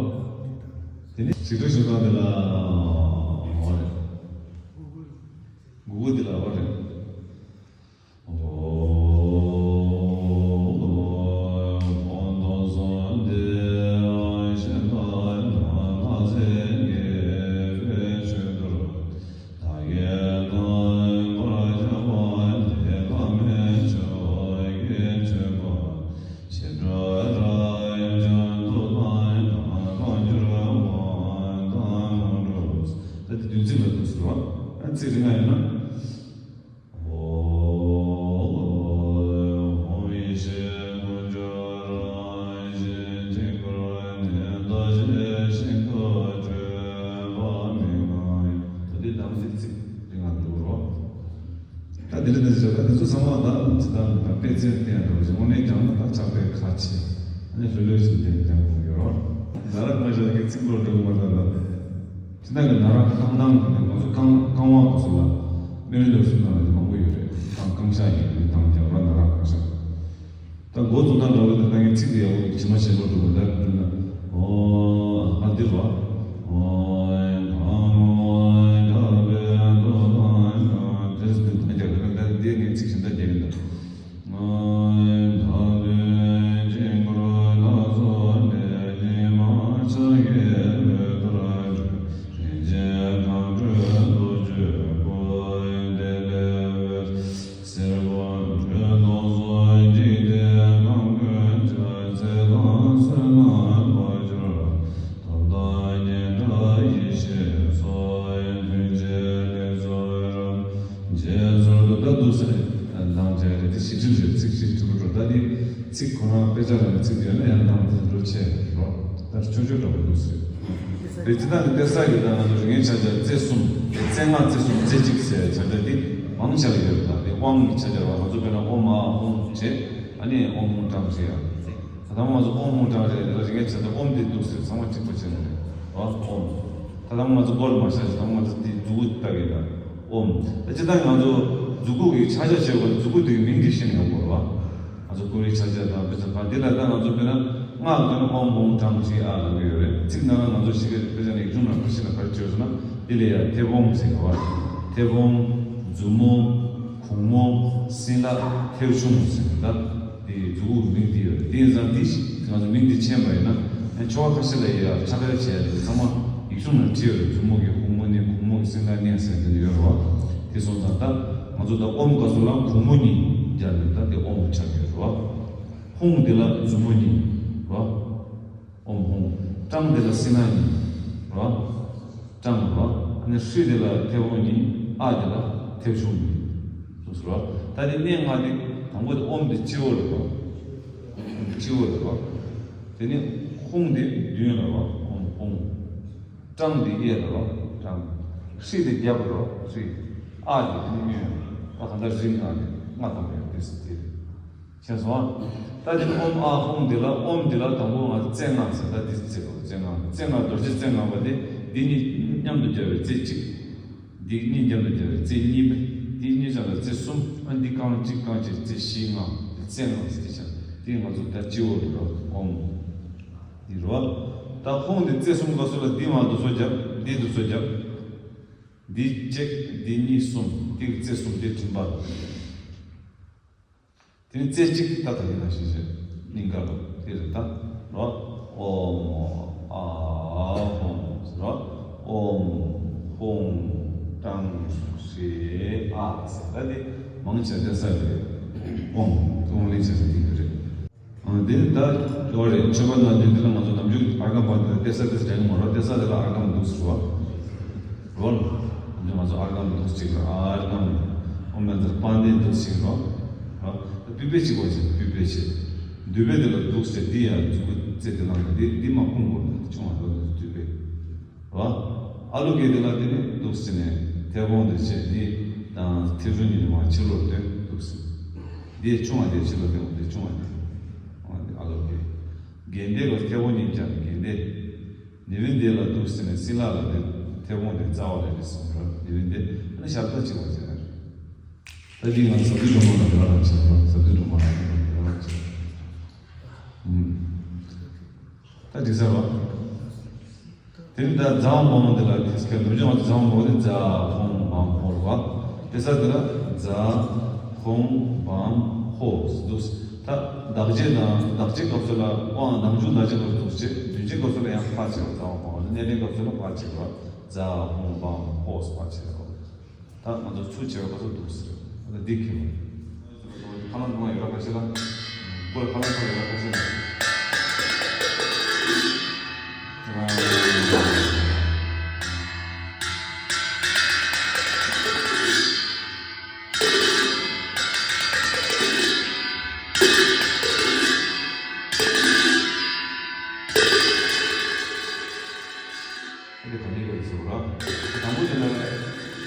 དེ་ནས་ཞིག་འགྲོ་ཞིག་གང་དེ་ལ་འོ་རེད། དགུ་པོ་དེ་ལ་འོ་རེད། ཨོ། ད་དེ་བདུན་ཚིགས་ལ་འདུག་ཟེར་བ། ཨ་ཚིག་རིང་ང་ཡིན་ན། ད་དེ་གདངས་ཚིག་ཚིག་རིང་ང་འགྲོ་རོགས། ད་དེ་འདྲ་ནས་བྱས་ད་དེ་ཚོ་ཚང་མ་ད་ཇི་ལྟར་ད་དཔེ་ཚད་བསྟན་ཡང་འགྲོ་བཞིན་དངོས་གནས་ཀྱང་ད་ཆགས་པའི་ཁ་ཕྱེ་ཨ་ནི་ལྷོད་ལྷོད་ཞིག་བསྟན་ཀྱང་དགོས་ཡོད་རོགས། ད་ར་ཁ་ཤས་ཀྱི་ཚིག་ལོ་འགྲོ་མ་ད་ད། ད་གི་ན་ར་རྐང་ཐང་ནང་ང་ཚོ་རྐང་རྐང་བ་སོགས་ལ་སྨན་རིན་ལ་སུན་ན་ལ་མང་པོ་ཡོད་རེད། རྐང་རྐང་ཤ་ཡིན་རེད། རྐང་རྒྱབ་ར་ན་ར་རྐང་ཤ། ད་མགོ་རྫོགས་ན་འདྲ་བོ་ད་ད་ངས་ཚིག་དེ་ཡག་པོ་ཅི་མ་ཤེས་པར་འགྲོ་བ་ད་འགྲུབ་ན། ཨོ་ཨ་འདི་ར། ཨོ་ཨེ་གང་ཨོ་ཨེ་ག་བེ་གོ་ཨེ་ག་དེ་སུ་ད་རྒྱ་གར་ད་འདི་ངས་ཚིག་གཞན་དག་རྒྱག་གི་འདུག་རྗེས་ཟུར་དུ་ད་འདུག་ཟེར་ནས་ལངས་བྱས་རེད། དེ་ཞིབ་འཇུག་རེད། ཚིག་ཞིབ་འཇུག་འགྲོ། ད་དེ་ཚིག་ཁོ་རང་དཔེ་ཆ་རང་ཚིག་ཡོད་ན་ཡང་ལངས་དེ་འགྲོ་ཆེ་རོ། ད་ཆོས་ཆོས་འདྲ་པོ་འདུག་ཟེར། དེ་ཅི་ད་ནི་གཏེར་གསར་གྱི་ད་ང་ཚོ་རིག་གནས་ཕྱག་རྒྱ་རྩེ་གསུམ་རྩེ་ལྔ་རྩེ་གསུམ་རྩེ་གཅིག་ཟེར་ཕྱག་རྒྱ་དེ་མང་ཆེ་བ་ཡོད་རེད། ད་དེ་དབང་གི་ཕྱག་རྒྱ་རེད་བ། ང་ཚོ་དཔེར་ན་ཨོཾ་ཨཱཿཧཱུྃ་བྱས། ཨ་ནི་ཨོཾ་ཧཱུྃ་ཀྲང་ཞེས་ཡང་། ད་ལྟ་ང་ཚོ་ཨོཾ་ཧཱུྃ་ཀྲང་རེད། དེ་ལ་རིག་གནས་བྱེད་དུས་ཨོཾ་དེ་འདུག་ཟེར། ཚང་མ་གཅིག་པ་བྱས་ནས་རེད་བ། ཨོཾ། ད་ལྟ་ང་ཚོ་སྒོར་མ་བཞག་ཅིག་ད་ང་ཚོ་དེ་མཛུག་གུ་ལྟ་གི་ད་ཨོཾ། ད་ཅི་ད་ང་ཚོ་མཛུག་གུ་གི་ཕྱག་རྒྱ་བྱེད་པར་མཛུག་གུ་དེ་གི་མིང་དེ་ཤེས་ན་ཡག་པོ་རེད་བ། ང་ཚོ་ཀུ་རེའི་ཕྱག་རྒྱ་དང་དཔེ་ཆ་ཕར་འདི་ལ་ད་ང་ཚོ་དཔེར་ན་སྔགས་དེ་ནི་ཨོཾ་ཧཱུྃ་ཀྲང་ཞེས་ཨ་ལབ་ཀྱི་ཡོད་རེད། ཚིག་ནང་ལ་ང་ཚོ་ཤེས་ཀྱི་རེད། དཔེ་ཆ་ནས་ཡིག་ཆུང་ནང་ཁ་ཤས་ལ་ཕར་བཅོས་སོང་ན་འདི་ལ་ཡ་མཐེ་བོང་ཟེར་གི་བ། མཐེ་བོང་། མཛུབ་མོ། གུང་མོ། སྲིན་ལག་མཐེའུ་ཆུང་ཟེར་ད། དེ་མཛུག་གུ་མིང་དེ་ཡོད་རེད། དེ་ཡིན་ཙང་དེ་ང་ཚོ་མིང་དེ་མཁྱེན་པ་ཡིན་ན་ཡང་ཆོ་ག་ཁ་ཤས་ལ་ཡ་ཕྱག་ལེན་བྱས་ཏེ་ཚང་མ་ཡིག་ཆུང་ནང་བྲིས་ཡོད་རེད། མཛུབ་མོ་གི་གུང་མོ་ནས་གུང་མོ་གི་སྲིན་ལག་ནས་ཟེར་དེ་ཡོད་རེད་བ། དེ་སོང་ཙང་ད་ང་ཚོ་ད་ཨོཾ་སྐབས་སུ་ལ་གུང་མོ་གཉིས་སྦྱར་ནས་ད་དེ་ཨོཾ་ཆགས་ཡོད་རེད་བ། ཧཱུྃ་དེ་ལ་མཛུབ་མོ་གཉིས་རེད་བ། ཨོཾ་ཧཱུྃ། ཀྲང་དེ་ལ་སྲིན་ལག་གཉིས་རེད་བ། ཀྲང་རེད་བ། ཨ་ནི་ཧྲཱིཿདེ་ལ་མཐེ་བོང་གཉིས། ཨཱཿདེ་ལ་མཐེའུ་ཆུང་གཉིས། སོ་སོ་རེད་བ། ད་དེ་གནས་ལྔ་དེ་དང་པོ་དེ་ཨོཾ་དེ་སྤྱི་བོ་རེད་བ། སྤྱི་བོ་རེད་བ། དེ་ནས་ཧཱུྃ་དེ་མདུན་ལ་རེད་བ། ཨོཾ་ཧཱུྃ། ཀྲང་དེ་གཡས་ལ་རེད་བ། ཀྲང་། ཧྲཱིཿདེ་རྒྱབ་རེད་བ། ཧྲཱིཿ། ཨཱཿདེ་དེ་ནི་གཡོན། ད་གང་ལྟར་རིགས་ལྔ་དེ་ལྔ་དང་ཡོད་དེ་སྲིད་དེ་རེད། མཁྱེན་སོང་ཨ། ད་དེ་ཨོཾ་ཨཱཿཧཱུྃ་འདི་ལ་ཨོཾ་འདི་ལ་དང་པོ་ང་ཚོ་རྩེ་ལྔ་ཟེར། ད་འདི་རྩེ་ལྔ་རྩེ་ལྔ་རྡོ་རྗེ་རྩེ་ལྔ་པ་དེ་འདི་གཉིས་མཉམ་དུ་སྦྱར་བའི་རྩེ་གཅིག་འདི་གཉིས་མཉམ་དུ་སྦྱར་བའི་རྩེ་གཉིས་པ། འདི་གཉིས་ཆ་ལ་རྩེ་གསུམ། ཨ་འདི་རྐང་གཅིག་རྐང་གཅིག་རྩེ་བཞི་ལྔ་རྩེ་ལྔ་ཟེར་ཆ། འདི་ང་ཚོ་ད་སྤྱི་བོ་རེད་རོ། ཨོཾ་འདི་རོ། ད་ཧཱུྃ་འདི་རྩེ་གསུམ་ག་སོ་ལ་འདི་མ་འདུག་སོ་རྒྱབ། འདི་འདུག་སོ་རྒྱབ། འདི་གཅིག་འདི་གཉིས་གསུམ། འདི་གི་རྩེ་གསུམ་འདི་མགྲིན་པ། དེ་ནི་རྩེ་གཅིག་ད་ད་གིན་ན་ཞིག་རེད། སྙིང་ག་ལ་དེ་རེད་ད་རོ། ཨོཾ་ཨཱཿཧཱུྃ་ཟེར་རོ། ཨོཾ་ཧཱུྃ་ཀྲང་ཧྲཱིཿཨཱཿཟེར་ད་དེ་མང་ཆེ་བ་ས་རེད། ཨོཾ་ཨོཾ་ལེན་བྱས་ཏེ་འདི་རེད། ཨ་དེ་ད་ཡོད་རེད། མཆོད་པ་ནང་དོན་འདི་ལ་ང་ཚོ་ནམ་རྒྱུན་ཨརྒྷཾ་པ་འདི་ལ་ཏེ་ས་ཏེ་ས་དྲན་གི་མ་རོ། ཏེ་ས་དེ་ལ་ཨརྒྷཾ་འདུག་ཟེར་བ། རོ་ལ། ང་ཚོ་ཨརྒྷཾ་འདུག་ཅིག་ལ་ཨརྒྷཾ། ཨོཾ་བཛྲ་པཱདྱཾ་འདུག་ཅིག་རོ། རོ། ད་པུས་པའི་གཅིག་པ་ཅིག་པུས་པའི་ཆེ། མདུད་པའི་དེ་ལ་འདུག་ཟེར་འདི་ཡང་མཛུབ་གུ་རྩེ་དེ་ལངས་ཏེ་འདི་མ་ཁུངས་དགོས་ན་ཆུང་བ་འདུག་མདུད་པའི། རོ། ཨ་ལོ་ཀེ་དེ་ལ་དེ་ནི་འདུག་ཟེར་ནས་མཐེ་བོང་དེ་བྱས་འདི་དང་མཐེ་བྲུ་གཉིས་མ་ཕྱི་ལོགས་དེ་འདུག་ཟེར། འདི་ཆུང་བ་དེ་ཕྱི་ལོགས་དེ་འདི་ཆུང་བ་དེ། ཨ་ལོ་ཀེ། གན་དེ་ལ་མཐེ་བོང་གཉིས་ཀྱང་གན་དེ། ནི་བིན་དེ་ལ་འདུག་ཟེར་ནས་སྲིན་ལག་ལ་དེ་མཐེ་བོང་དེ་རྩ་བ་ལ་རེད་ཟེར་རོ། ནི་བིན་དེ་ཨ་ནི་ཞབས་ཏོག་ཅིག་བ་ཟེར་ར་རེད། ད་འདི་ང་ཟབ་ཏུ་སྒྲོལ་མ་ལ་དེ་ལ་རང་བྱེད་རོ། ཟབ་ཏུ་སྒྲོལ་མ་ལ་དེ་ལ་རང་བྱེད། ད་འགྲིག་ས་རེད་བ། དེ་ནི་ད་ཛཿཧཱུྃ་བཱ་མ་དེ་ལ་དེ་སྐད་ནུབ་ཕྱོགས་ང་ཚོ་ཛཿཧཱུྃ་བཱ་མ་དེ་ཛཿཧཱུྃ་བཱཾ་ཧོ་རེད་བ། དེ་ས་དེ་ལ་ཛཿཧཱུྃ་བཱཾ་ཧོ་འདུག་ད་བདག་བསྐྱེད་དང་བདག་བསྐྱེད་སྐབས་སུ་ལ་དབང་ནམ་རྒྱུན་བདག་བསྐྱེད་སྐབས་སུ་འདུག་ཅེས། རྒྱུན་ཆད་སྐབས་སུ་ལ་ཡང་ཕར་བྱེད་པ། ཛཿཧཱུྃ་བཱ་མ་དེ་གནས་བརྟན་སྐབས་སུ་ལ་ཕར་བྱེད་པ། ཛཿཧཱུྃ་བཱཾ་ཧོ་ཕར་བྱེད་པ། ད་ང་ཚོ་ཚུར་བྱེད་པ་ག་ཚོད་འདུག་ཟེར་བ་ད་འདི་ཁྱེར་བ། ཁ་ལག་འཐུང་བ་ཡོད་ར་ཁ་ཤས་ལ། ཁོ་ལ་ཁ་ལག་འཐུང་བ་ཡོད་ར་ཁ་ཤས་ལ། ཨ་དེ་ག་ནས་ཡོད་ཟེར་བ་ར། དང་པོ་དེ་ལ་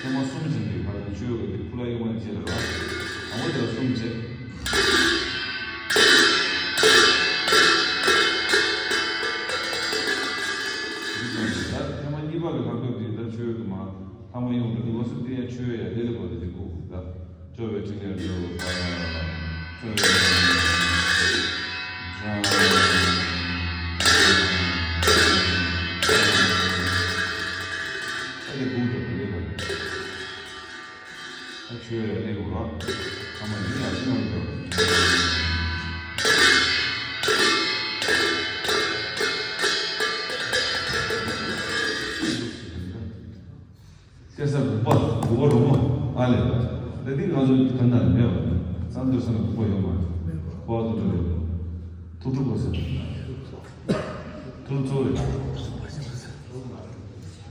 ཐེངས་མ་གསུམ་ཟིན་པའི་བར་དུ་བཅོས་དགོས་ཏེ་ཕུ་ལ་གཡུག་མ་བྱས་ལ་ར། དང་པོ་དེ་ལ་གསུམ་བྱས། ད་ཐེངས་མ་གཉིས་པ་གི་ལྷག་སྐབས་དེ་ད་ ཨ་ནི་དགུང་དྲོ་དེ་ལེགས་པ། ད་ཆོས་ལ་གནས་དགོས་ར། ཨ་མ་ཡིན་ཡང་ཅི་ཡང་འགྲོ། སྐྱེ་ས་དགུ་པ། དགུ་པ་རོང་བོ། ཨ་ལས། ད་འདི་ང་ཚོ་ག་ན་མེད་པ། བསམ་དུས་སོང་ན་དགུ་པ་ཡོད་མ་རེད། དགུ་པ་དུ་འགྲོ་རེད། ཐུགས་སྒྲུབ་པ་ཟེར། ཐུགས་ཚོགས་རེད།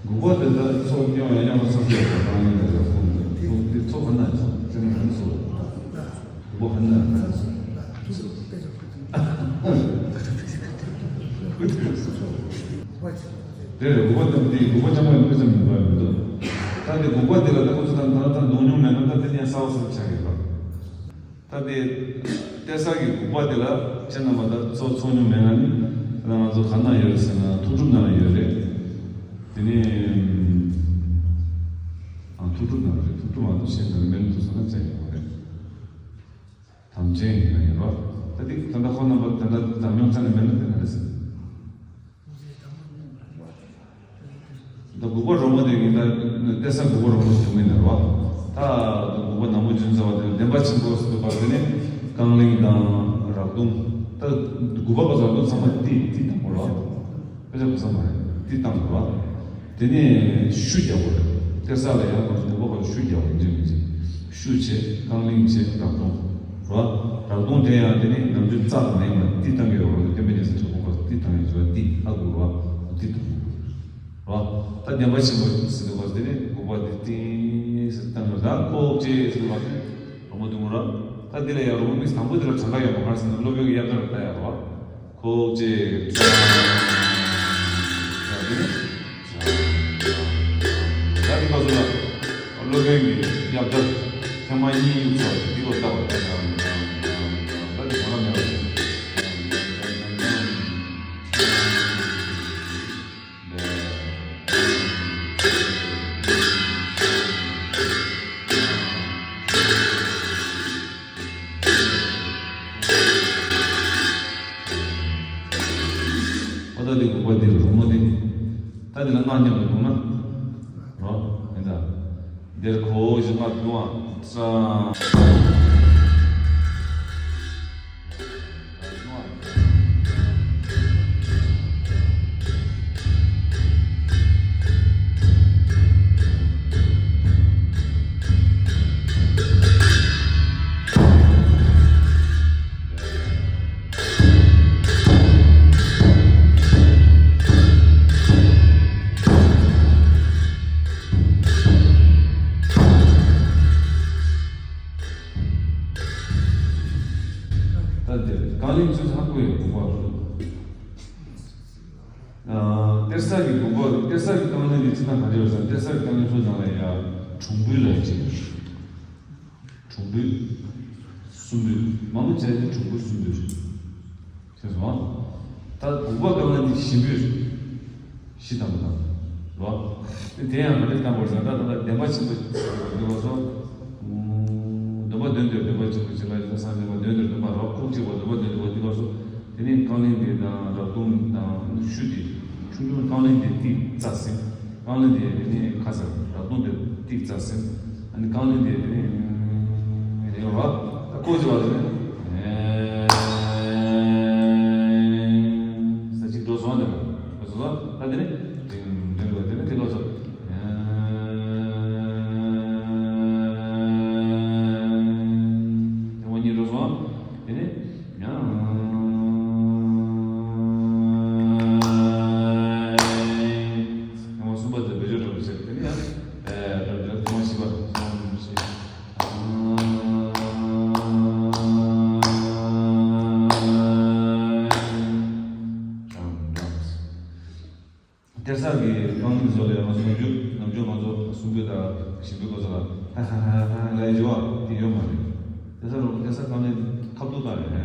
དགུ་པ་དེ་ལྟར་ཚོགས་སྐྱོང་ཡང་ཡང་སོགས་པའི་གང་ཡིན་ལ་ཡང་ཁོང་དུ་ཁོང་དེ་ཚོགས་ཧ་ན་ཅང་ཅང་ཡང་སོ། དགུ་པ་ཧ་ན་ཅང་སོ། དེ་རེད། དགུ་པ་དང་དེ་དགུ་པ་ཅང་མ་ཡང་དཔེ་ཙམ་མི་འདུག་མི་འདུག་ད་དེ་དགུ་པ་དེ་ལ་ད་ཁོ་ཚོ་དང་ད་ད་འདོང་མྱོང་མེད་ན་ད་དེ་ནས་གསར་བ་གསར་ཆགས་ཡོད་པ། ད་དེ་གཏེར་གསར་གྱི་དགུ་པ་དེ་ལ་ཁྱེད་རྣམ་པ་ད་ཚོ་ཚོ་ཉུང་མེད་ན་ནི། ད་ང་ཚོ་ག་ན་ཡོད་རེད་ཟེར་ན་ཐུགས་སྒྲུབ་ནང་ལ་ཡོད་རེད། དེ་ནས་ཨ་ཐུགས་སྒྲུབ་ནང་རེད། ཐུགས་སྒྲུབ་མ་གཏོགས་གཞན་དུ་མེད་ན་ཐུགས་སོང་ན་བཙན་ཡོད་རེད། དམ་ཅན་ཡིན་ན་ཡིན་རོ། ད་དེ་ད་ལྟ་ཁོ་རྣམ་པ་ད་ལྟ་འཛམ་གླིང་རྩ་ནས་མེད་ན་དེ་ན་རེད་ཟེར། ད་དགུ་པ་རོང་བོ་དེ་ཡིན་ད་གཏེར་གསར་དགུ་པ་རོང་བོ་ཞིག་ཡོང་གི་འདུག་བ། ད་དགུ་པ་ནག་མོ་ཇི་ལྟ་བ་དེ་བདེན་པ་ཆེན་པོ་ཟེར་བ་དེ་ནི་རྐང་གླིང་དང་རག་དུང་། ད་དགུ་པ་ག་རག་དུང་ཚང་མ་ཏི་ཏི་དང་པོ་རོ། དཔེ་ཆ་ག་ས་མ་རེད། ཏི་དང་པོ་རོ། དེ་ནས་ཤུ་རྒྱག་པ་རེད། གཏེར་གསར་ལ་ཡང་དགུ་པ་ག་ཤུ་རྒྱག་པ་ཡིན་གཅིག་མིན་གཅིག་ཤུ་བྱས། རྐང་གླིང་བྱས། རག་དུང་། རོ། རག་དུང་དེ་ཡང་དེ་ནི་ནམ་རྒྱུན་རྩ་དང་ཡིན་པ་ཏི་བཏང་གི་ཡོད་རེད། བསྟན་པའི་རྒྱལ་མཚན་གྲགས་པ་ཏི་བཏང་ཡོད་རེད། ཏི་ཧ་གོ་རོ། ཏི་བཏང་རོ། ད་བདེན་པ་ཆེན་པོ་ཟེར་དུས་བ་དེ་ནི་དགུ་པ་དེ་ཏི་ཟེར་བཏང་རོ། ད་ཁོག་ཅེས་ཟེར་བ་དེ་རོ་མོ་དུང་རོ། ད་དེ་ལ་ཡང་རོ་མོ་མིག་དང་པོ་དེ་ལ་གྲངས་ཀ་ཡོད་པ་ག་རེ་ཟེར་ན་སློབ་དཔོན་གྱི་དབྱར་ཁ་རུ་ལྟ་ཡ་རོ། ཁོག་ཅེས་ད་དེ་ནི། ད་འདི་པ་ཚོ་ལ་སློབ་དཔོན་གྱི་དབྱར་ཁ་ཐེངས་མ་གཉིས་གཡུག་ཚར་བ་འདི་ལོ་ལྟ་བ་ད་ད་ད་འདི་ག་ར་མེད་པ། ཨོ་ད་འདི་དགུ་པ་འདི་རོ་མོ་འདི། ད་འདི་ལ་སྔགས་མཉམ་དུ་བསྡུ་ན། རོ། ཡིན་ད། འདིར་ཁོ་བོ་ཞིག་སྔགས་བསྡུ་བ་ཙམ། ད་འདིར་རྐང་གླིང་ཚུལ་ཧ་གོ་ཡོད་དགོས་པ་རེད། ཨ། གཏེར་གསར་གྱི་དགོངས་པ། གཏེར་གསར་གྱི་རྐང་གླིང་འདི་ཅི་ལྟར་ག་རེ་ཡོད་ཟེར་ན། གཏེར་གསར་གྱི་རྐང་གླིང་ཚོ་ནང་ལ་ཡ་དྲུང་འབུལ་ལ་ཅིག་ཡོད། དྲུང་འབུལ། གསུམ་འབུལ། མང་པོ་བྱས་ཏེ་དྲུང་འབུལ་གསུམ་འབུལ་རེད། ཤེས་སོང་ཨ། ད་དགུ་པ་རྐང་གླིང་འདི་བཞི་འབུལ་རེད། བཞི་དང་པོ་དང་། རོ། དེ་དེ་ཡང་ག་རེ་བཏང་དགོས་ཟེར་ན། ད་ད་ལྟ་བདེན་པ་ཆེན་པོ་འདི་བ་སོ། སྡོམ་པ་འདོན་དུས་བདེན་པ་ཆེན་པོ་ཅིག་ལ་ཡོད་ས་བདེན་པ་འདོན་དུས་བདེན་པ་རོ། ཁུག་ཅིག་བ་སྡོམ་པ་འདོན་དུས་བ་འདི་བ་སོ། དེ་ནས་རྐང་གླིང་འདི་དང་རག་དུང་དང་ཤུ་འདི། ཆུང་ཆུང་རྐང་གླིང་འདི་ཏིག་ཙ་ཟིན། རྐང་གླིང་འདི་དེ་ནས་ཁ་ཟེར། རག་དུང་འདི་ཏིག་ཙ་ཟིན། ཨ་ནི་རྐང་གླིང་འདི་དེ་ནས་ཡོང་ར། ད་ཁོ་ཅི་བ་དེ་ནས་ས་གཅིག་འགྲོ་སོང་། དེ་ལ་སོ་སོ་ད་དེ་ནས་དེ་འདྲ་བ་དེ་ནས་དེ་ལ་སོ། དེ་བ་གཉིས་འགྲོ་སོང་། དེ་ནས། ཡང་། ཡང་བ་གསུམ་པ་དེ་བེད་སྤྱོད་འགྲོ་བའི་ཕྱིར་དེ་ནི་ཡང་། ཨེ། རབ་འབྱོར་ཐོག་མ་བཞི་པ་ཐོག་མ་བཞི། གཏེར་གསར་གྱི་རྐང་གླིང་བཟོ་ལས་ང་ཚོ་ནམ་རྒྱུན་ནམ་རྒྱུན་ང་ཚོ་གསུང་འབུལ་དང་ཞིམ་པོའི་སྐོར་ཚོ་ལ་ཧ་ཧ་ཧ་ཧ་ལབ་ཡ་ཅིག་ཡོད་པ་དེ་ཡོད་མ་རེད། གཏེར་གསར་རོ། གཏེར་གསར་རྐང་གླིང་ཁ་བསྡུ་བཏང་ཡོད།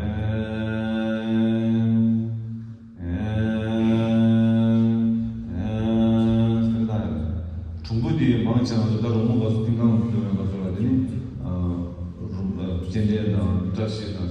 ཨེ། ཨེ། ཟེར་བཏང་ཡོད། དྲུང་འབུལ་དེ་མང་ཆེ་ང་ཚོ་ད་རོང་མོ་སྐབས་སུ་ཏིང་ཁང་དུ་ཡོད་པའི་སྐབས་སུ་ལ་དེ་ནི། ཨ། རུམ། ཨ། སྤྱན་འདྲེན་དང་བཀྲ་ཤིས་དང་།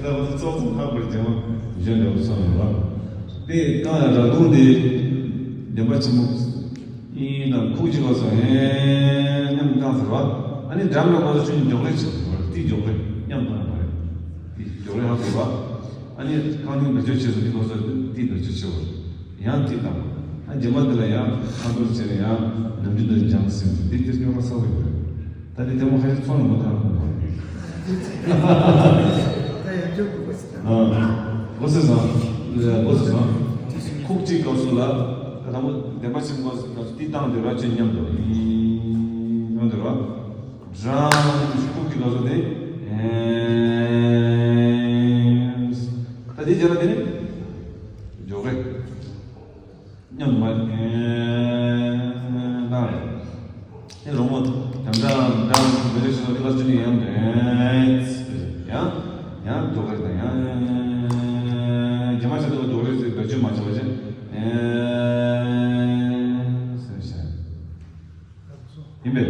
ད་ང་ཚོ་ཚོགས་གཙོ་ལྷག་པར་རྒྱལ་བ་གཞོན་པའི་བསམ་ཡོད་པ། དེ་རྐང་ཡང་ར་དུང་དེ་བདེན་པ་ཆེན་པོ་ཡིན་དང་ཁུག་ཅིག་གོ་སོང་ཨེ་མཉམ་བཏང་ཟེར་བ། ཨ་ནི་འགྲམ་ལ་གོ་སོང་ཆུང་མགྱོགས་རེ་བྱེད་ཟེར་བ་དེ་མགྱོགས་རེ་མཉམ་བཏང་ཡོད་པ་རེད། དེ་མགྱོགས་རེ་ཧ་གོ་བ། ཨ་ནི་རྐང་སྟེང་བེད་སྤྱོད་བྱེད་ཟེར་དེ་གོ་སོང་དེ་བེད་སྤྱོད་བྱེད་བ། ཡང་དེ་དང་། ཨ་རྗེས་མ་དེ་ལ་ཡང་ཁ་ཐོར་བྱས་ནས་ཡང་ནམ་རྒྱུན་དུ་སྦྱངས་ཟིན་འདི་དེ་རྙོག་དྲ་ཚ་བོ་ཡོད་རེད། ད་དེ་དེ་མོ་ཁ་ཤས་ཚོང་ནས་མོ་ཐང་གོ་བ་རེད། ད་ཡང་སྐྱོ་དགོས་པ་ཞིག་དང་། གོ་སོང་། གོ་སོང་། ཁུག་ཅིག་སྐབས་སུ་ལ་ད་དང་པོ་བདེན་པ་ཆེན་པོ་སྐབས་སུ་དེ་བཏང་དེ་ར་ཆེན་མཉམ་དུ་མཉམ་དུ་ར་འགྲམ་ཁུག་ཅིག་སྐབས་སུ་དེ་ད་དེ་རྗེས་ལ་དེ་ནི་འཇོག་རེད། མཉམ་མ་ཨེ་ད་རེད། ཨེ་རོང་མོ་དམ་དམ་དམ་མི་རིགས་སུ་ལ་ཅི་ནས་ཡང་ཨེ་ཡང་ཡང་རྡོ་རེད་དང་ཡང་རྒྱ་མ་ཆ་དོ་རྡོ་རེད་ཟེར་བེད་སྤྱོད་མ་བྱས་པ་ཅན་ཨེ་ཟེར་བྱས། ཡིན་པས།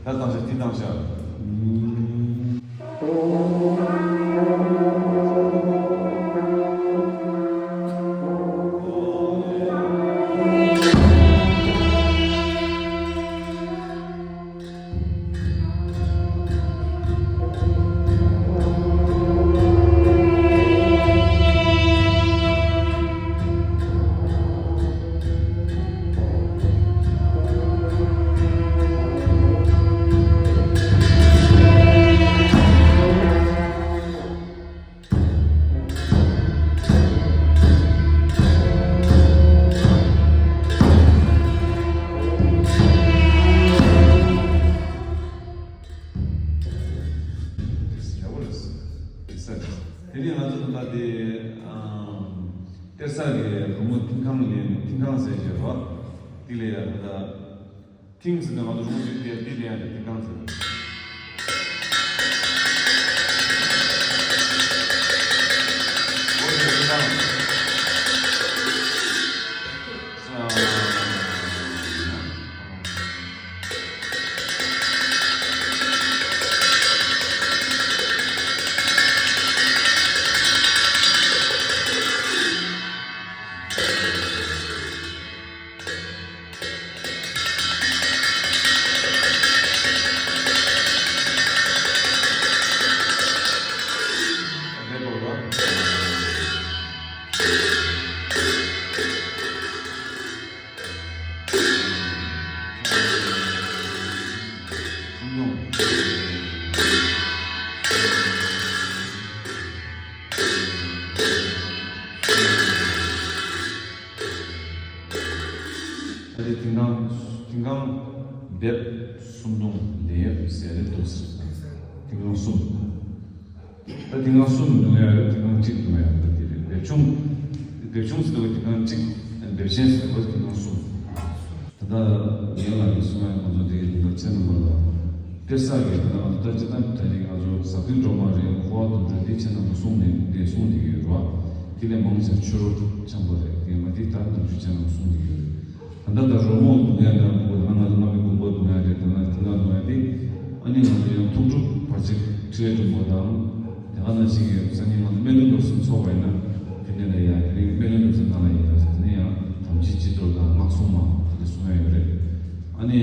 ད་བཏང་ཤག་དེ་བཏང་ཤག་དེ་ནས་ང་ཚོ་ད་ལྟ་དེ་གཏེར་གསར་གྱི་རོལ་མོ་མཐིང་ཁང་ལེན་མཐིང་ཁང་ཟེར་བཞག་པ་དེ་ལས་ཡང་ད་ལྟ། ཐིང་ཟེར་ནས་ང་ཚོ་རོང་ཅིག་དེ་དེ་ལེན་ཡ་དེ་ཐིང་ཁང་ཟེར། འོ་དེ་ཐིང་ཁང་། ད་དེ་ཐིང་ཁང་ཐིང་ཁང་འབེབས་སུམ་བརྡུང་ལེན་ཡོད་ཟེར་རེད་འདུག་ཟེར། ཐིང་ཁང་གསུམ། ད་ཐིང་ཁང་གསུམ་བརྡུང་ཡ་རེད། ཐིང་ཁང་གཅིག་བརྡུང་ཡ་རེད། ད་དེ་རེད། འབེབས་ཆུང་། འབེབས་ཆུང་ཟེར་བ་ཐིང་ཁང་གཅིག་འབེབས་ཆེན་ཟེར་བ་ཐིང་ཁང་གསུམ། ད་ལྟ་ངེད་ལ་གསུང་ཡ་ང་ཚོ་དེ་ད་ལྟ་ཚེ་རིང་མ་ལ། གཏེར་གསར་གྱི་ད་ལྟ་ང་ཚོ་ལྟ་ཅི་ད་ད་རེས་ང་ཚོ་ཟབ་དོན་སྒྲོན་མ་རེད། འཁོར་བ་དུད་འགྲོ་འདི་ཁྱེད་རྣམ་པ་གསུང་ནས་འདི་གསུང་བསྡད་ཀྱི་ཡོད་རེད་བ། དེ་ལས་མང་ཆེ་ཆོས་རོ་འཆམ་པོ་རེད། དེ་ང་འདི་ད་ནམ་རྒྱུན་ཁྱེད་རྣམ་པ་གསུང་བསྡད་ཀྱི་ཡོད་རེད། ད་ལྟ་ད་རོལ་མོ་བརྡུང་ཡ་འདྲ་མང་པོ་ཡོད་ན་ང་ཚོ་རྣམ་པའི་དགོན་པ་བརྡུང་ཡ་རེད། དེ་ན་དེ་ན་བརྡུང་ཡ་དེ་ཨ་ནི་ང་ཚོ་ཡང་ཐུགས་སྒྲུབ་བར་ཆད་ཁྲི་ལས་སྒྲུབ་པ་དང་དེ་ག་ན་ ཞིག་གི་སང་ཉིན་ང་ཚོ་སྨོན་ལམ་རྒྱབ་སོང་ཚོགས་པ་ཡིན་ན། དེ་ནས་ལ་ཡ་དེ་རིང་སྨོན་ལམ་རྒྱབ་སོང་ནང་ལ་ཡ་དེ་ནས་ཡང་དམ་ཆོས་སྤྱི་གཙུག་དང་སྔགས་སྲུང་མ་དེ་འདྲ་གསུང་ཡ་ཡོད་རེད། ཨ་ནི་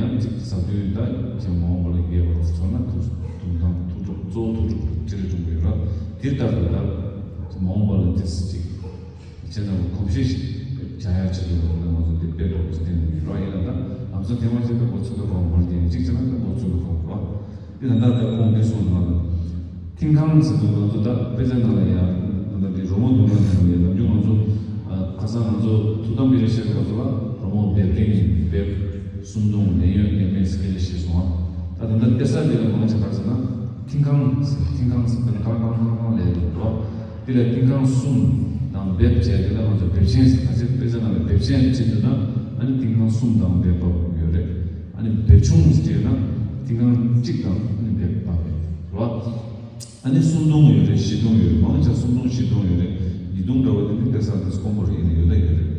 ཡང་གཅིག་གཟའ་བདུན་ད་ཅེ་མ་འོངས་པ་ལ་རྒྱས་པར་ཚོགས་ན་ཐུགས་དུང་དང་ཐུགས་སྒྲུབ་གཙོ་བོ་ཐུགས་སྒྲུབ་ཅི་རེད་སྒྲུབ་དགོས་ཡོད་ར། དེ་ལྟར་དུ་ད་མ་འོངས་པ་ལ་དེ་སྲིད་ཅིག་ཁྱེད་རྣམས་ཀྱི་གོམས་གཤིས་ཤིག་སྦྱང་ཡག་ཆེད་དུ་ང་ཚོ་འདི་དཔེ་ཏོག་ཙམ་བསྟན་ནས་ཡོད་ར། ཡིན་ན་ད་ལམ་སང་ཐེངས་མ་གཅིག་ད་འགོ་ཚུགས་ཀྱི་རོགས་མར་བསྟན་གཅིག་བྱས་ན་ད་འགོ་ཚུགས་ཀྱི་རོགས་ར། འདི་ད་ལྟ་ད་ཁོང་འདི་གསུངས་ནང་ལ་ཐིང་ཁང་ཟེར་དུས་ང་ཚོ་ད་དཔེ་ཆ་ནང་ལ་ཡ་ད་ལྟ་འདི་རོལ་མོ་འདོན་སྟངས་ནང་ལ་ཡ་ནམ་རྒྱུན་ང་ཚོ་ཁ་སང་ང་ཚོ་ཐུགས་དམ་པའི་རེ་བཤད་པའི་སྐབས་སུ་ལ་རོལ་མོ་འབེབས་རིང་འབེབས་སུམ་བརྡུང་ལེན་ཡོད་ལེན་མེད་སྐད་ཆ་བཤད་སོང་ཨ། ད་ད་ལྟ་སྐད་གསར་འདི་ལ་མང་ཆེ་ག་རེ་ཟེར་ན་ཐིང་ཁང་ཟེར། ཐིང་ཁང་ཟེར་དུས་ཁང་ཁང་ཁང་ཁང་ལས་འགྲོ། དེ་ལ་ཐིང་ཁང་གསུམ་དང་འབེབས་བྱས་དེ་ལ་ང་ཚོ་འབེབས་ཆེན་ཟེར། ཁ་ཆེ་དཔེ་ཆ་ནང་ལ་འབེབས་ཆེན་བྱེད་འདུག་ན་ཨ་ནི་ཐིང་ཁང་གསུམ་དང་འབེབས་པ་ཡོད་རེད། ཨ་ནི་འབེབས་ཆུང་ཟེར་ན་ཐིང་ཁང་གཅིག་དང་ཨ་ནི་འབེབས་པ་རེད་རོ། ཨ་ནི་སུམ་བརྡུང་ཡོད་རེད། བཞི་བརྡུང་ཡོད་རེད། མང་ཆེ་སུམ་བརྡུང་བཞི་བརྡུང་ཡོད་རེད། ཉིས་བརྡུང་འདྲ་བོ་དེ་ནི་སྐད་གསར་དེ་དཀོན་པོ་རེད། ཡིན་ན་ཡོད་ད་ཡོད་རེད།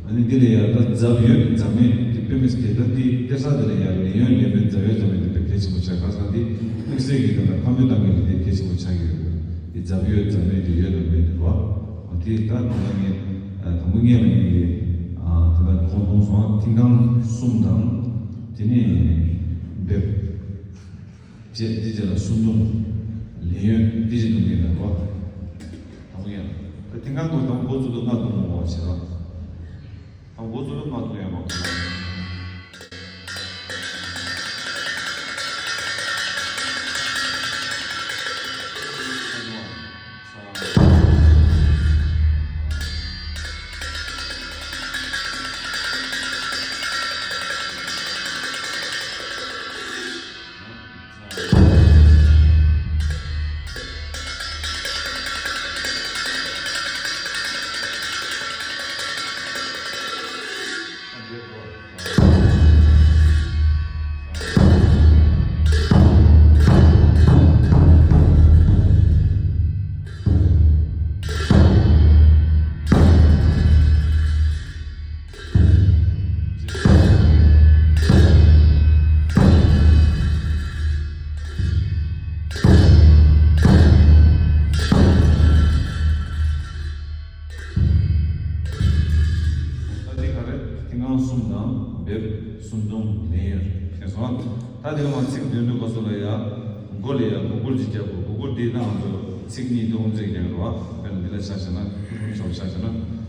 ཨ་ནི་འདི་ལ་ཡ་ད་འཛབ་ཡོད་འཛབ་མེད་དེ་དཔེ་མི་སྲིད་ད་འདི་སྐད་གསར་དེ་ལ་ཡ་ལེན་ཡོད་ལེན་མེད་འཛབ་ཡོད་འཛབ་མེད་དེ་དཔེ་གལ་ཆེན་པོ་ཆགས། ཁ་སང་དེ་དམིགས་བསལ་གྱི་ད་ལྟ་ཁ་མོས་བཏང་མཁན་དེ་དཔེ་གལ་ཆེན་པོ་ཆགས་ཀྱི་ཡོད། དེ་འཛབ་ཡོད་འཛབ་མེད་དེ་ཡོད་དང་མེད་དེ་རོ། ཨ་དེ་ད་ད་ལྟ་ངས་དང་པོ་ངས་ལ་ངས་ཀྱི་ད་ལྟ་གོང་མཐོང་སོང་། ཐིང་ཁང་གསུམ་དང་དེ་ནས་འབེབས། རྗེས་འདི་རྗེས་ལ་སུམ་བརྡུང་ལེན་ཡོད་འདི་ཞིག་འདུག་མིན་ལ་རོ། དང་པོ་ཡང་ད་ཐིང་ཁང་དུ་དང་པོ་འགོ་བཙུགས་དུས་ལྔ་བརྡུང་མོ་བ་བྱེད་རོ། དང་པོ་འགོ་བཙུགས་དུས་ལྔ་བརྡུང་ཡང་མ་བརྡུང་། ད་འདི་ག་རེ་ཐིང་ཁང་གསུམ་དང་འབེབས་སུམ་བརྡུང་ལེན་ཡོད་རེད། ཤེས་སོང་། ད་འདི་ལ་མ་ཚིག་འདོན་དུས་སྐབས་སུ་ལ་ཡ་མགོ་ལ་ཡ་གུ་གུལ་ཅིག་རྒྱབ་དགོས། གུ་གུལ་འདི་ད་ང་ཚོ་ཚིག་གཉིས་དེ་ཨོམ་ཚིག་རྒྱག་རེད་བ། དཔེར་ན་འདི་ལ་ཆ་བཞག་ན་ཆོག་ཆ་བཞག་ན།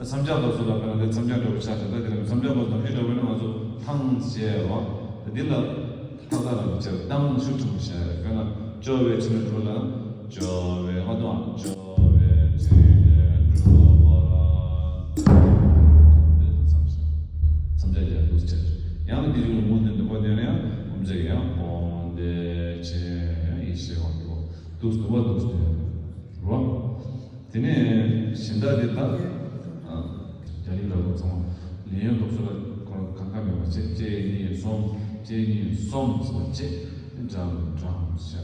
མཚམས་སྦྱར་ལ་སོགས་ལ་དཔེར་ན་འདི་མཚམས་སྦྱར་འདྲ་བོ་ཆགས་ཀྱང་ད་དེ་ལ་མཚམས་སྦྱར་ལ་ནམ་རྒྱུན་འདྲ་བོ་ནི་ང་ཚོ་ཐང་ཞེས་རོ། ད་འདི་ལ་ཐག་ཐག་རང་གི་ཆེར་བཏང་ཤུགས་ཆེན་པོ་བྱས་རེད། དཔེར་ན་སྐྱོ་བའི་ཕྲིན་ལས་སྒྲུབ་ལ་སྐྱོ་བའི་ང་དང་སྐྱོ་བའི་ཕྲིན་ལས་སྒྲུབ་པར། འདི་ལ་མཚམས་སྦྱར་མཚམས་སྦྱར་རྒྱག་འདུག་ཅེས། ཡང་འདི་རིགས་ལ་མུ་མཐུད་དུ་བ་དེ་ནས་ཡང་ཨོམ་ཚིག་ཡང་སྤོང་བདེ་ཆེན་ཡང་ཡེ་ཤེས་དབང་གི་འོག་འདུག་འདུག་པ་འདུག་སྟེ་རོ། དེ་ནས་གཞན་དག་དེ་དག་རྒྱ་རིགས་ར་ལོ་ཚང་མ་ལེན་ཡོན་སློབ་གསོ་ལ་གང་ག་མེད་པ་བྱས། གཅིག་གཉིས་གསུམ། གཅིག་གཉིས་གསུམ་ཟེར་བ་བྱས། འགྲམ་འགྲམ་བྱས།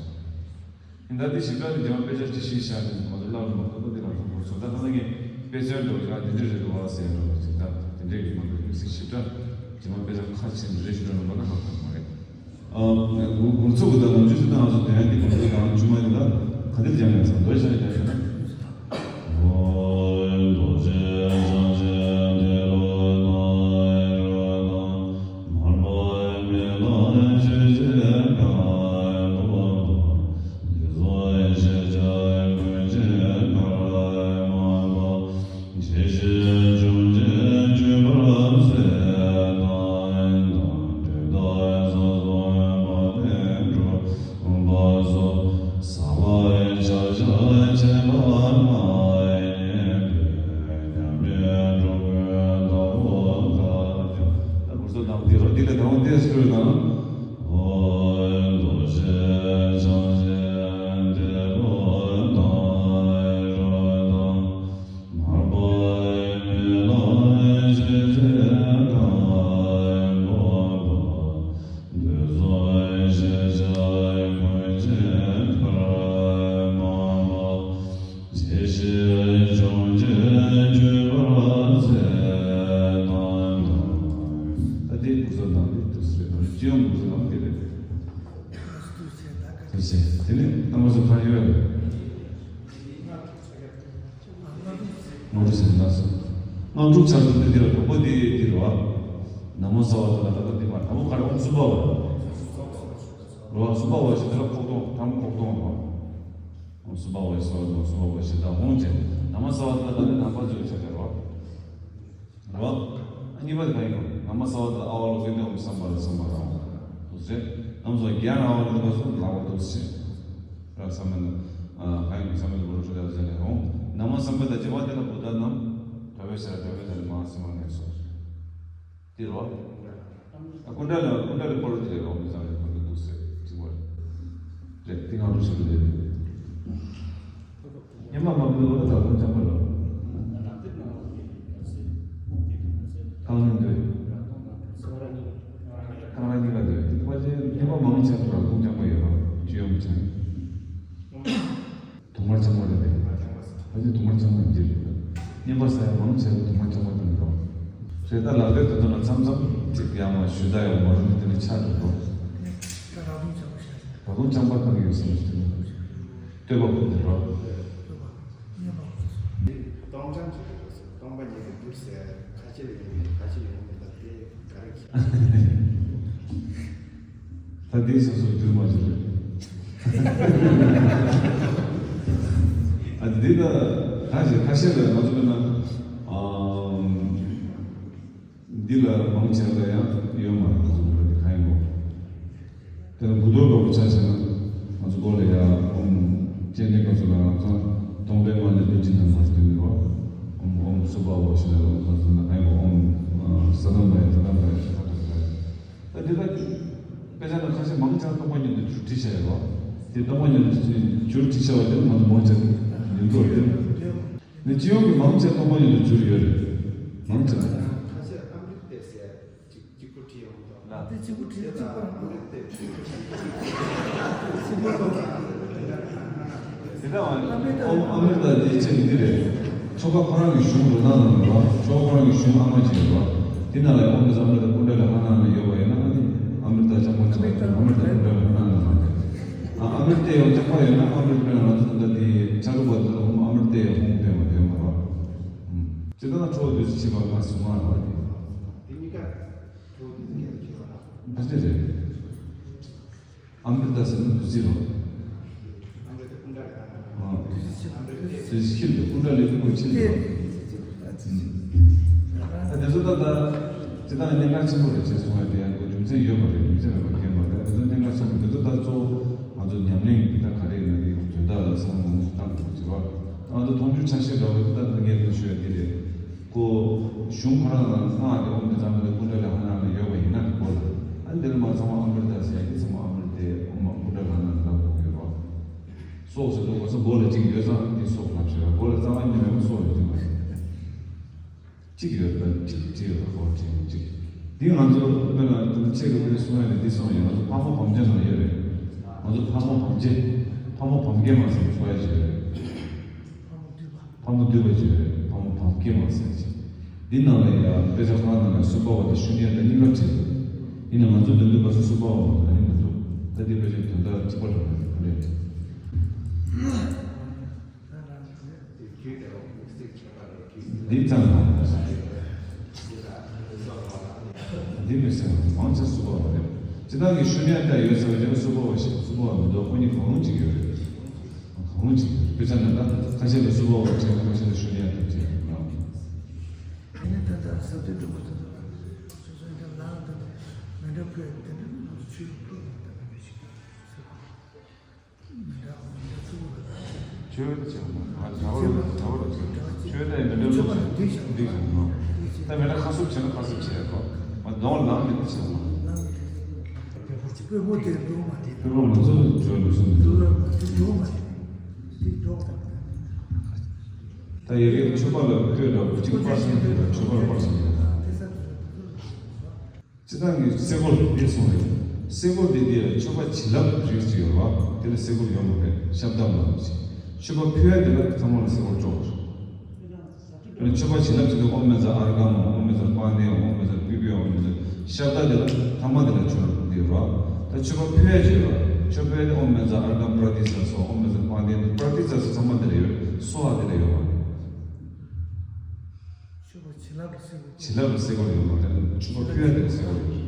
ཡིན་ད་དེ་ཞིབ་ཕྲ་དེ་རྗེས་མ་དཔེ་ཆ་ཅིག་ཤེས་བཞག་ནས་ང་ཚོ་བསླབ་རུང་མ་ཐུབ་པ་དེ་ལ་རུང་བོར་སོང་། ད་ལྟ་ང་ངས་དཔེ་མཚོན་འགྲོ་ཡ་དེ་འདྲ་རེད་འདུག་བ་ཟེར་འགྲོ་བ་ཅིག་ད་དེ་འདྲས་ཀྱི་མ་འདུག་དམིགས་བསལ་ཞིབ་ཕྲ་རྗེས་མ་དཔེ་ཆ་ཁ་ཕྱེ་ནས་རེ་ཞིག་འགྲོ་རུང་བ་ན་ཧ་གོ་མ་རེད། ཨ། དགོང་དགོང་ཚོགས་ཀྱི་ད་ལོ་རྒྱུས་ཅིག་དང་ང་ཚོ་དོན་ཡང་འདི་གོང་ཚོགས་དང་བཅུ་མ་ཡིན་ལ་ག་དེར་སྦྱང་ཡང་ཚང་མདོ་ཤ་ཡང་ཡིན་ན། དང་དེ་སུ་དང་། འོ་ལོ་ཞེས་བྱང་ཞེས་འབྲས་བུ་དང་རོ་དང་། མར་པ་མི་ལ་ཞེས་བྱ་དང་པོ་པ། འདོད་སོགས་ཞེས་བྱ་ཀུན་གཞི་ཁར་མ་པ། ཇི་ཞིག་བྱུང་ཅིག་གྱུར་པར་ཟད་དང་དང་། ད་དེ་ཀུན་བཟང་དང་དེ་དུས་སུ་རེད། སྤྱི་ཡོངས་ཀུན་བཟང་དང་དེ་རེད། དེ་བྱས་དེ་ནས་རྣམ་པ་ཚོ་ག་རེ་ཡོད། ལྔ་དྲུག་ཟེར་ན་སོ། ལྔ་དྲུག་ཆར་དུ་དེ་དེ་ལ་དང་པོ་དེ་དེ་རེད་བ། ན་མོ་ས་བ་ད་ལ་ད་ལྟ་དེ་མ་དང་པོ་ག་རེ་ཨོཾ་གསུམ་པ་བ་རེད་བ། གསུམ་པ་བ་ཞིག་དེ་ལ་ཁོག་སྟོང་ཐ་མ་ཁོག་སྟོང་བ། ཨོཾ་སུ་བྷ་ཝ་ཧེ་སྭཱ་ཧཱ། ཨོཾ་སུ་བྷ་ཝ་ཧེ་ཞེས་བཏགས་འོང་ཅེས། ན་མ་ས་བ་ཏ་ད་ནི་ནང་པ་ཚོའི་ཆ་ཆ་རོ། རོ། ཨ་གཉིས་པ་དེ་གང་ཡིན་ནམ། ན་མ་ས་བ་ཏ་ཨ་བ་ལ་ཀུན་ཏེ་ཨོཾ་སམ་བྷ་ཝ་སམ་བྷ་ཝ་འོང་། དུ་ཟེར། ནམ་སོ་རྒྱ་ན་ཨ་བ་ལ་ཀུན་ཏེ་སོ་ལ་བ་དུ་ཟེར། ར་སམ་བྷ་ཝ། ཨ་གང་ཡིན་སམ་བྷ་ཝ་ལ་ཀུན་ཏེ་ཟེར་ནས་འོང་། ན་མ་སམ་བྷ་ཝ་ཏ་ཅེས་པ་དེ་ལ་བུ་ད་ནམ། དྲ་བའི་ཤ་དྲ་བའི་ད་ནི་མ་སམ་བྷ་ཝ་ནས་སོ། དེ་རོ། ཨ་ཀུན་དགའ་ལ་ཀུན་དགའ་ལ་སྐོར་དེ་རོ་མི་ཚང་བའི་སྐོར་དུ་འདུག་ཟེར་གཅིག་པ་རེད། རེད་དེ་ང་རུ་ཞིག་རེད། ཉི་མ་མ་བུ་ལོ་ད་ཀུན་ཚང་པ་ལོ། རྐང་གླིང་འདོད། རྐང་ར་གཉིས་ཀ་འདོད་དེ་ཕལ་ཆེར་ཉི་མ་མང་ཆེ་བ་ཀུན་ཚང་པ་ཡོད་རོ་ཅི་ཡོང་ཆེན། དུང་དཀར་འཆང་མ་རེད་པས། ཨ་ནི་དུང་དཀར་འཆང་མ་འདི་རེད། བསྙེན་པ་ས་ཡ་མང་ཆེ་བ་དུང་དཀར་འཆང་མ་དང་འགྲོ། རེད་ད་ལག་པའི་དོན་དུ་ན་མཚམས་མཚམས་ཅིག་ཡང་མ་ཞུ་ད་ཡང་མ་རུང་དེ་ནི་ཆགས་འགྲོ། ད་ར་དུང་འཆང་མ་ཞེས། ར་དུང་འཆང་མ་བཏང་ཡོད་སེམས་ཞིག་དེ་ནི། བསྟོད་པ་ཕུལ་ཏེ་འགྲོ། སྟོང་འཆང་ཅིག་རེད་སོ། སྟོང་པ་ཉིད་དུ་འགྱུར་ཟེར་ཁ་ཆེ་ལ་ཡོད་མེད་ཁ་ཆེ་ལ་ཡོད་མེད་ལ་དེ་ག་རེ་ཁྱད། ད་འདི་ས་སོ་འགྱུར་མ་འགྱུར་རེད། ཨ་འདི་ད་གང་ཞིག་ཁ་ཤས་ལ་ང་ཚོ་མེད་ན་ཨམ་འདི་ལ་མང་ཆེ་ལ་ཡང་ཡོད་མ་རེད། ང་ཚོ་མེད་པ་འདི་གང་ཡིན་གོ། དེ་ལ་དགུ་གཏོར་འདྲ་པོ་ཆ་བཞག་ན་ང་ཚོ་སྒོ་ལ་ཡ་ཨོཾ་སྤྱན་འདྲེན་སྐབས་སུ་ལ་ང་ཚོ་སྟོང་པའི་སྨོན་ལམ་བདུན་གྱི་ནང་མ་ཞིག་ཏུ་འགྱུར་བ། ཨོཾ་ཨོཾ་སུ་བྷ་ཝ་ཞེས་ལ་ང་ཚོ་ན་གང་ཡིན་གོ། ཨོཾ་ས་དམ་པ་ཡ་ས་དམ་པ་ཡ་ས་དམ་པ་ཡ། ད་འདི་ལ་དཔེ་ཆ་ནང་ཁ་ཤས་མང་ཆེ་བ་སྟོང་པ་ཉིད་དུ་འགྱུར་བྲིས་བྱས་ཡོད་པ། དེ་སྟོང་པ་ཉིད་དུ་འགྱུར་བྲིས་བྱས་པ་དེ་ནི་ང་ཚོ་མང་ཆེ་ཉིན་ཐོ་རེད། ནི་སྤྱི་ཡོངས་ཀྱི་མང་ཆེ་སྟོང་པ་ཉིད་དུ་འགྱུར་ཡོད་རེད། མང་ཆེ་ན། ཁ་ཤས་ཨ་མྲུ་ཏ་ཟེར་གཅིག་གཅིག་པུ་བྲིས་ཡོང་དོ། དེ་གཅིག་པུ་བྲིས་གཅིག་པ་རང་པོ་རེད། དེ་ལྟ་བ་ཨོཾ་ཨ་མྲུ་ཏ་དེ་ཆེ་འདི་རེད། ཆོ་ག་ཁོ་རང་གི་གཞུང་རུ་ནང་ནང་རེད་བ། ཆོ་ག་ཁོ་རང་གི་གཞུང་ཨ་མ་ཅིག་རེད་བ། དེ་ནང་ལ་ཨོཾ་ཨ་མྲུ་ཏ་ཀུན་ཌ་ལི་ཧ་ན་ན་ཡོད་པ་ཡིན་ན་ཨ་ནི་ཨ་མྲུ་ཏ་ལྕང་མ་ཅིག་རེད། ཨ་མྲུ་ཏ་ཀུན་ཌ་ལི་ཧ་ན་ན་རེད། ཨ་ཨ་མྲུ་ཏ་ཡང་ལྕང་མ་ཡོད་ན་ཨ་མྲུ་ཏ་ང་ཚོ་ད་ལྟ་དེ་ཆ་ལུགས་པ་ཚོ་ཨོཾ་ཨ་མྲུ་ཏ་ཧཱུྃ་ཕན་པ་དེ་མ་རེད་བ། ཅི་ལྟར་ན་ཁྲོ་བོ་བདུད་རྩི་ཕྱེ་བ་ལྔ་གསུམ་མ་རེད་བ། དེ་གཉིས་ཀ་ཁྲོ་བོ་བདུད་རྩི་ཕྱེ་བ་ལ། ཕལ་ཆེར་རེད། ཨ་མྲུ་ཏ་ཟེར་ན་བདུད་རྩི་རོ། ཨ་བདུད་རྩི་ཤིན་ཏུ་ཀུན་ཌ་ལི་ཀུན་ཤིན་ཏུ་རོ། ད་དེ་ཚོ་ད་ལྟ་ཇི་ལྟར་གནད་འགག་ཆེན་པོ་རེད་ཅེས་གསུངས་པ་དེ་ཡང་རྒྱུ་མཚན་ཡོད་པ་རེད། རྒྱུ་མཚན་མེད་པ་མཁན་པ་རེད། དེ་ཚོ་གནད་འགག་ཆེན་པོ་དེ་ཚོ་ད་གཙོ་བོ་ང་ཚོ་ཉམས་ལེན་གྱི་ད་ག་རེ་ཡིན་ན་དེ་དོན་དག་ལ་བསམ་བློ་བཏང་དགོས་ཀྱི་རེད་བ། ང་ཚོ་མཐོང་ཆོས་ཆ་ཤས་འདྲ་བོ་དེ་ད་ངས་དེ་ཞུ་ཡ་དེ་རེད། ཁོ་གཞུང་ཁོ་རང་ལ་སྔགས་དེ་ཨོཾ་དེ་ཚང་མ་དེ་ཀུན་ཌ་ལི་ཧ་ན་ན་ཡོད་པ་ཡིན་ན་དེ་སྐོར་ལ། ཨ་འདིར་མ་ཚང་མ་ཨ་མྲུ་ཏ་ཟེར་ཡ་དེ་ཚང་མ་ཨ་མྲུ་ཏའི་ཨོཾ་ཀུན་ཌ་ལི་ཧ་ན་ན་ལབ་དགོས་ཀྱི་རེད་བ། སྲོག་ཟེར་དུས་ང་ཚོ་མགོ་ལ་གཅིག་ཡོད་ཙང་དེ་སྲོག་ལབ་ཤེས་པ། མགོ་ལ་རྩ་བ་ཉིད་མེད་པ་སྲོག་ཡོད་དེ་མ་རེད། གཅིག་ཡོད་པ་གཅིག་གཅིག་ཡོད་པ་གོ་དྲན་གཅིག་འདི་ང་ཚོ་དཔེར་ན་དེ་ནི་ཆེད་དུ་དེ་གསུང་ཡ་ནི་འདི་གསུང་ཡ། ང་ཚོ་ཕག་མོ་བམ་རྒྱ་ནང་ཡོད་རེད། ང་ཚོ་ཕག་མོ་བམ་རྒྱ། ཕག་མོ་བམ་རྒྱ་མ་ཟེར་ཚོ་ཡ་ཅིག་ཡོད་རེད། ཕག་མོ་འདུས་པ་ཅིག་ཡོད་རེད། ཕག་མོ་བམ་རྒྱ་མ་ཟེར་ཅིག་འདི་ནང་ལ་ཡ་དཔེ་ཆ་ཁང་ནང་ལ་སུ་པ་བ་དང་ཤུ་ནྱ་ཏ་གཉིས་ཀ་བྲིས་འདུག་ཡིན་ནའི་ང་ཚོ་འདི་འདུག་ག་སུ་སུ་པ་བ་མ་གཏོགས་ཡིན་མི་འདུག་ད་འདི་དཔེ་ཆ་དོན་དག་གཅིག་པ་རང་རེད། ཁོ་རེད། འདི་ཙམ་མ་རེད། འདི་མི་ཟེར་བ་མང་ཆེ་སུ་པ་བ་རེད། སྤྱིར་བཏང་གི་ཤུ་ནྱ་ཏ་ཡོད་ཟེར་བ་ཅན་སུ་པ་བ་ཞིག་སུ་པ་བ་མི་འདུག་ཁོ་གཉིས་གང་རུང་གཅིག་ཡོད་རེད། གང་རུང་གཅིག་ཡོད་རེད། དཔེ་ཆ་ནང་ལ་ཁ་ཤས་ལ་སུ་པ་བ་བྲིས། ཁ་ཤས་ལ་ཤུ་ནྱ་ཏ་བྲིས་ཡོད་ན། དེ་ནས་ད་ལྟ་ས་དེ་འགྲོ་མ་ཐུབ། སོ་སོའི་ལ་ལ་དང་མི་འདྲ་བའི་དེ་འདྲ་ཆོས་ལུགས་ཀྱི་ཆོས་དེ་ཆེན་པོ་ང་འདྲ་བ་རུ་འདྲ་བ་རུ་ཆེ། ཆོས་དེ་མི་འདྲ་ལུགས་ཆེ་འདུས་ཀྱང་ནོ། ད་མི་འདྲ་ཁ་སུབ་བྱས་ན་ཁ་སུབ་བྱས་གོ། མ་གདོང་ལངས་མི་འདུག་ཟེར་བ། སྤོས་མོ་དེ་འགྲོ་མ་དེ། སྤོས་མོ་ང་ཚོ་འགྲོ་ལུགས་སུ་འགྲོ་མ་དེ་འགྲོ་མ་དེ་དེ་འགྲོ་མ་དེ། ད་ཡ་གི་མཆོད་པ་ལ་སྤོས་འདྲ་བོ་གཅིག་སྤར་སོང་དེ་ལ་མཆོད་པ་སྤར་སོང་དེ་ལ། སྤྱིར་བཏང་གི་སེ་གོལ་འདི་གསུངས་རེད། སེ་གོལ་འདི་དེ་ཡང་མཆོད་པ་བྱིན་རླབས་རིགས་ཅིག་ཡོད་པ་དེ་ལ་སེ་གོལ་ཡོད་མ་རེད། ཤབ་དམ་ལ་མཆོད་པ་ཕུལ་ཡ་དེ་ལ་ཚང་མ་ལ་སེ་གོལ་སྤྲོད་དགོས། དེ་ནས་མཆོད་པ་བྱིན་རླབས་ཟེར་དུས་ཨོཾ་མཉྫ་ཨརྒྷཾ། ཨོཾ་མཉྫ་པཱདྱཾ། ཨོཾ་མཉྫ་པུཥྤེ། ཨོཾ་མཉྫ་ཤབྡ། དེ་ལ་ཐ་མ་དེ་ལ་མཆོད་པ་འདི་ཡོད་ར། ད་མཆོད་པ་ཕུལ་ཡ་ཅིག་ཡོད་ར། མཆོད་པའི་ཨོཾ་མཉྫ་ཨརྒྷཾ་པྲ་ཏཱིཙྪ་སྭཱ་ཧཱ། ཨོཾ་མཉྫ་པཱདྱཾ། པྲ་ཏཱིཙྪ་སྭཱ་ཧཱ་ཚང་མ་དེ་ལ་ཡོད། སྭཱ་ཧཱ་དེ་ལ་ཡོད་ར། མཆོད་པ་བྱིན་རླབས་ལ་སེ་གོལ། བྱིན་རླབས་ལ་སེ་གོལ་ཡོད་མ་རེད། མཆོད་པ་ཕུལ་ཡ་དེ་ལ་སེ་གོལ་ཡོད།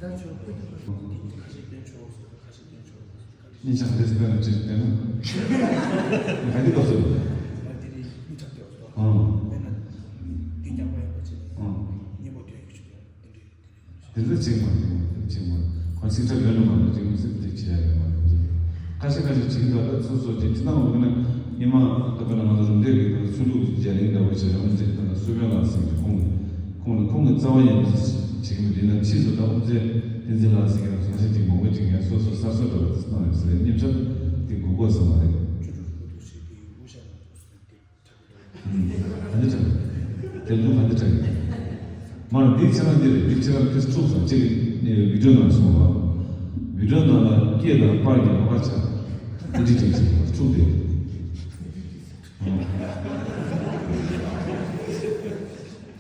ད་མཆོད་པ་ཕུལ་ཐུབ་པ་ཁ་ཤས་བསྟན་ཆོག་ཟེར། ཁ་ཤས་བསྟན་ཆོག་ཟེར། ཁ་ཤས་སྙིང་རྗེ་འདི་སྤེལ་ན་ཅི་སྤེལ་ན། ཧ་འདི་ལོ་སོ། ང་དེ་རིང་མི་ཁྲག་སྐྱོག་སོ། ཨང་། དཔེར་ན་འདི་རྐྱང་པ་ཡག་པོ་བྱས་ནས་ཨང་། སྙན་པོ་ཐོན་ཡོད་ཆུ་ཡོད་འདི་འདྲ་ཡོད་དེ་རེད། དེ་ཚོ་བྱེད་མ་རེད། བྱེད་མ་རེད། ཁོ་ཚིག་ཁྲ་ལོན་ལ་མ་ལོན་ཅིག་མི་སྲིད་དེ་བྱེད་ཡ་ཡོད་མ་རེད། ཁ་ཤས་ཁ་ཤས་བྱེད་ཀྱི་འདུག་ད་སོ་སོ་བྱེད་ཅི་ན་འོ་ན་ཉི་མ་ད་དཔེར་ན་ང་ཚོ་རུམ་བཏེག་གི་ད་ཚུལ་ལུགས་རྒྱ་རིང་འདྲ་བོ་བྱེད་རུམ་བཏེག་ད་སུ་ཡོན་ལགས་ཟེར་གྱི་ཁོང་ཁོང་ལ་ཁོང་གི་རྩ་བ་ཡན་ཆད་བྱེད་ཀྱི་མི་འདུག་ན་ཕྱིས་སུ་ད་དབུ་མཛད་བསྟན་འཛིན་ལགས་ཟེར་གྱི་ཁ་ཤས་ཅིག་མང་པོ་ཅིག་ཡང་སོ་སོ་གསར་བཟོ་འདྲ་བོ་གནང་ཡོད་ཟེར་སྙེམས་ཆ་དེ་དགོས་དགོས་བསམ་པ་རེད། ཨ་འདི་དྲན། དེ་ལུགས་ཨ་འདི་དྲན། མར་འདི་ཁྱེད་རང་འདི་རེད། འདི་ཁྱེད་རང་དེ་འཁྲུག་སོང་ཅིག་ནས་བི་ཌིའོ་ནང་སོང་བ། བི་ཌིའོ་ནང་ལ་སྐད་དང་པར་གྱི་ལོགས་ཀ་ཆགས། འདི་འདྲི་ཅིག་ཅིག་འཁྲུག་དེ།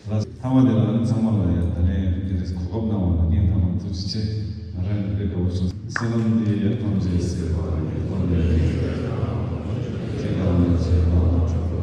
ལ་ཐ་མ་དེ་ལ་ཨ་ནི་ཚང་མ་ལ་ཡ་ད་ནས་འདི་རེད་གོ་སྐབས་གནང་བ་ལ་སྙིང་ཐག་པ་ཐུགས་རྗེ་ཆེ། ང་རང་ནི་དཔེ་དགའ་བོ་བྱུང་། བསོད་ནམས་འདི་ཡིས་ཐམས་ཅད་གཟིགས་པ་ཉིད། ཀུན་ནས་བསྟན་པའི་ཕྱག་རྒྱ་ཆེ་ལ།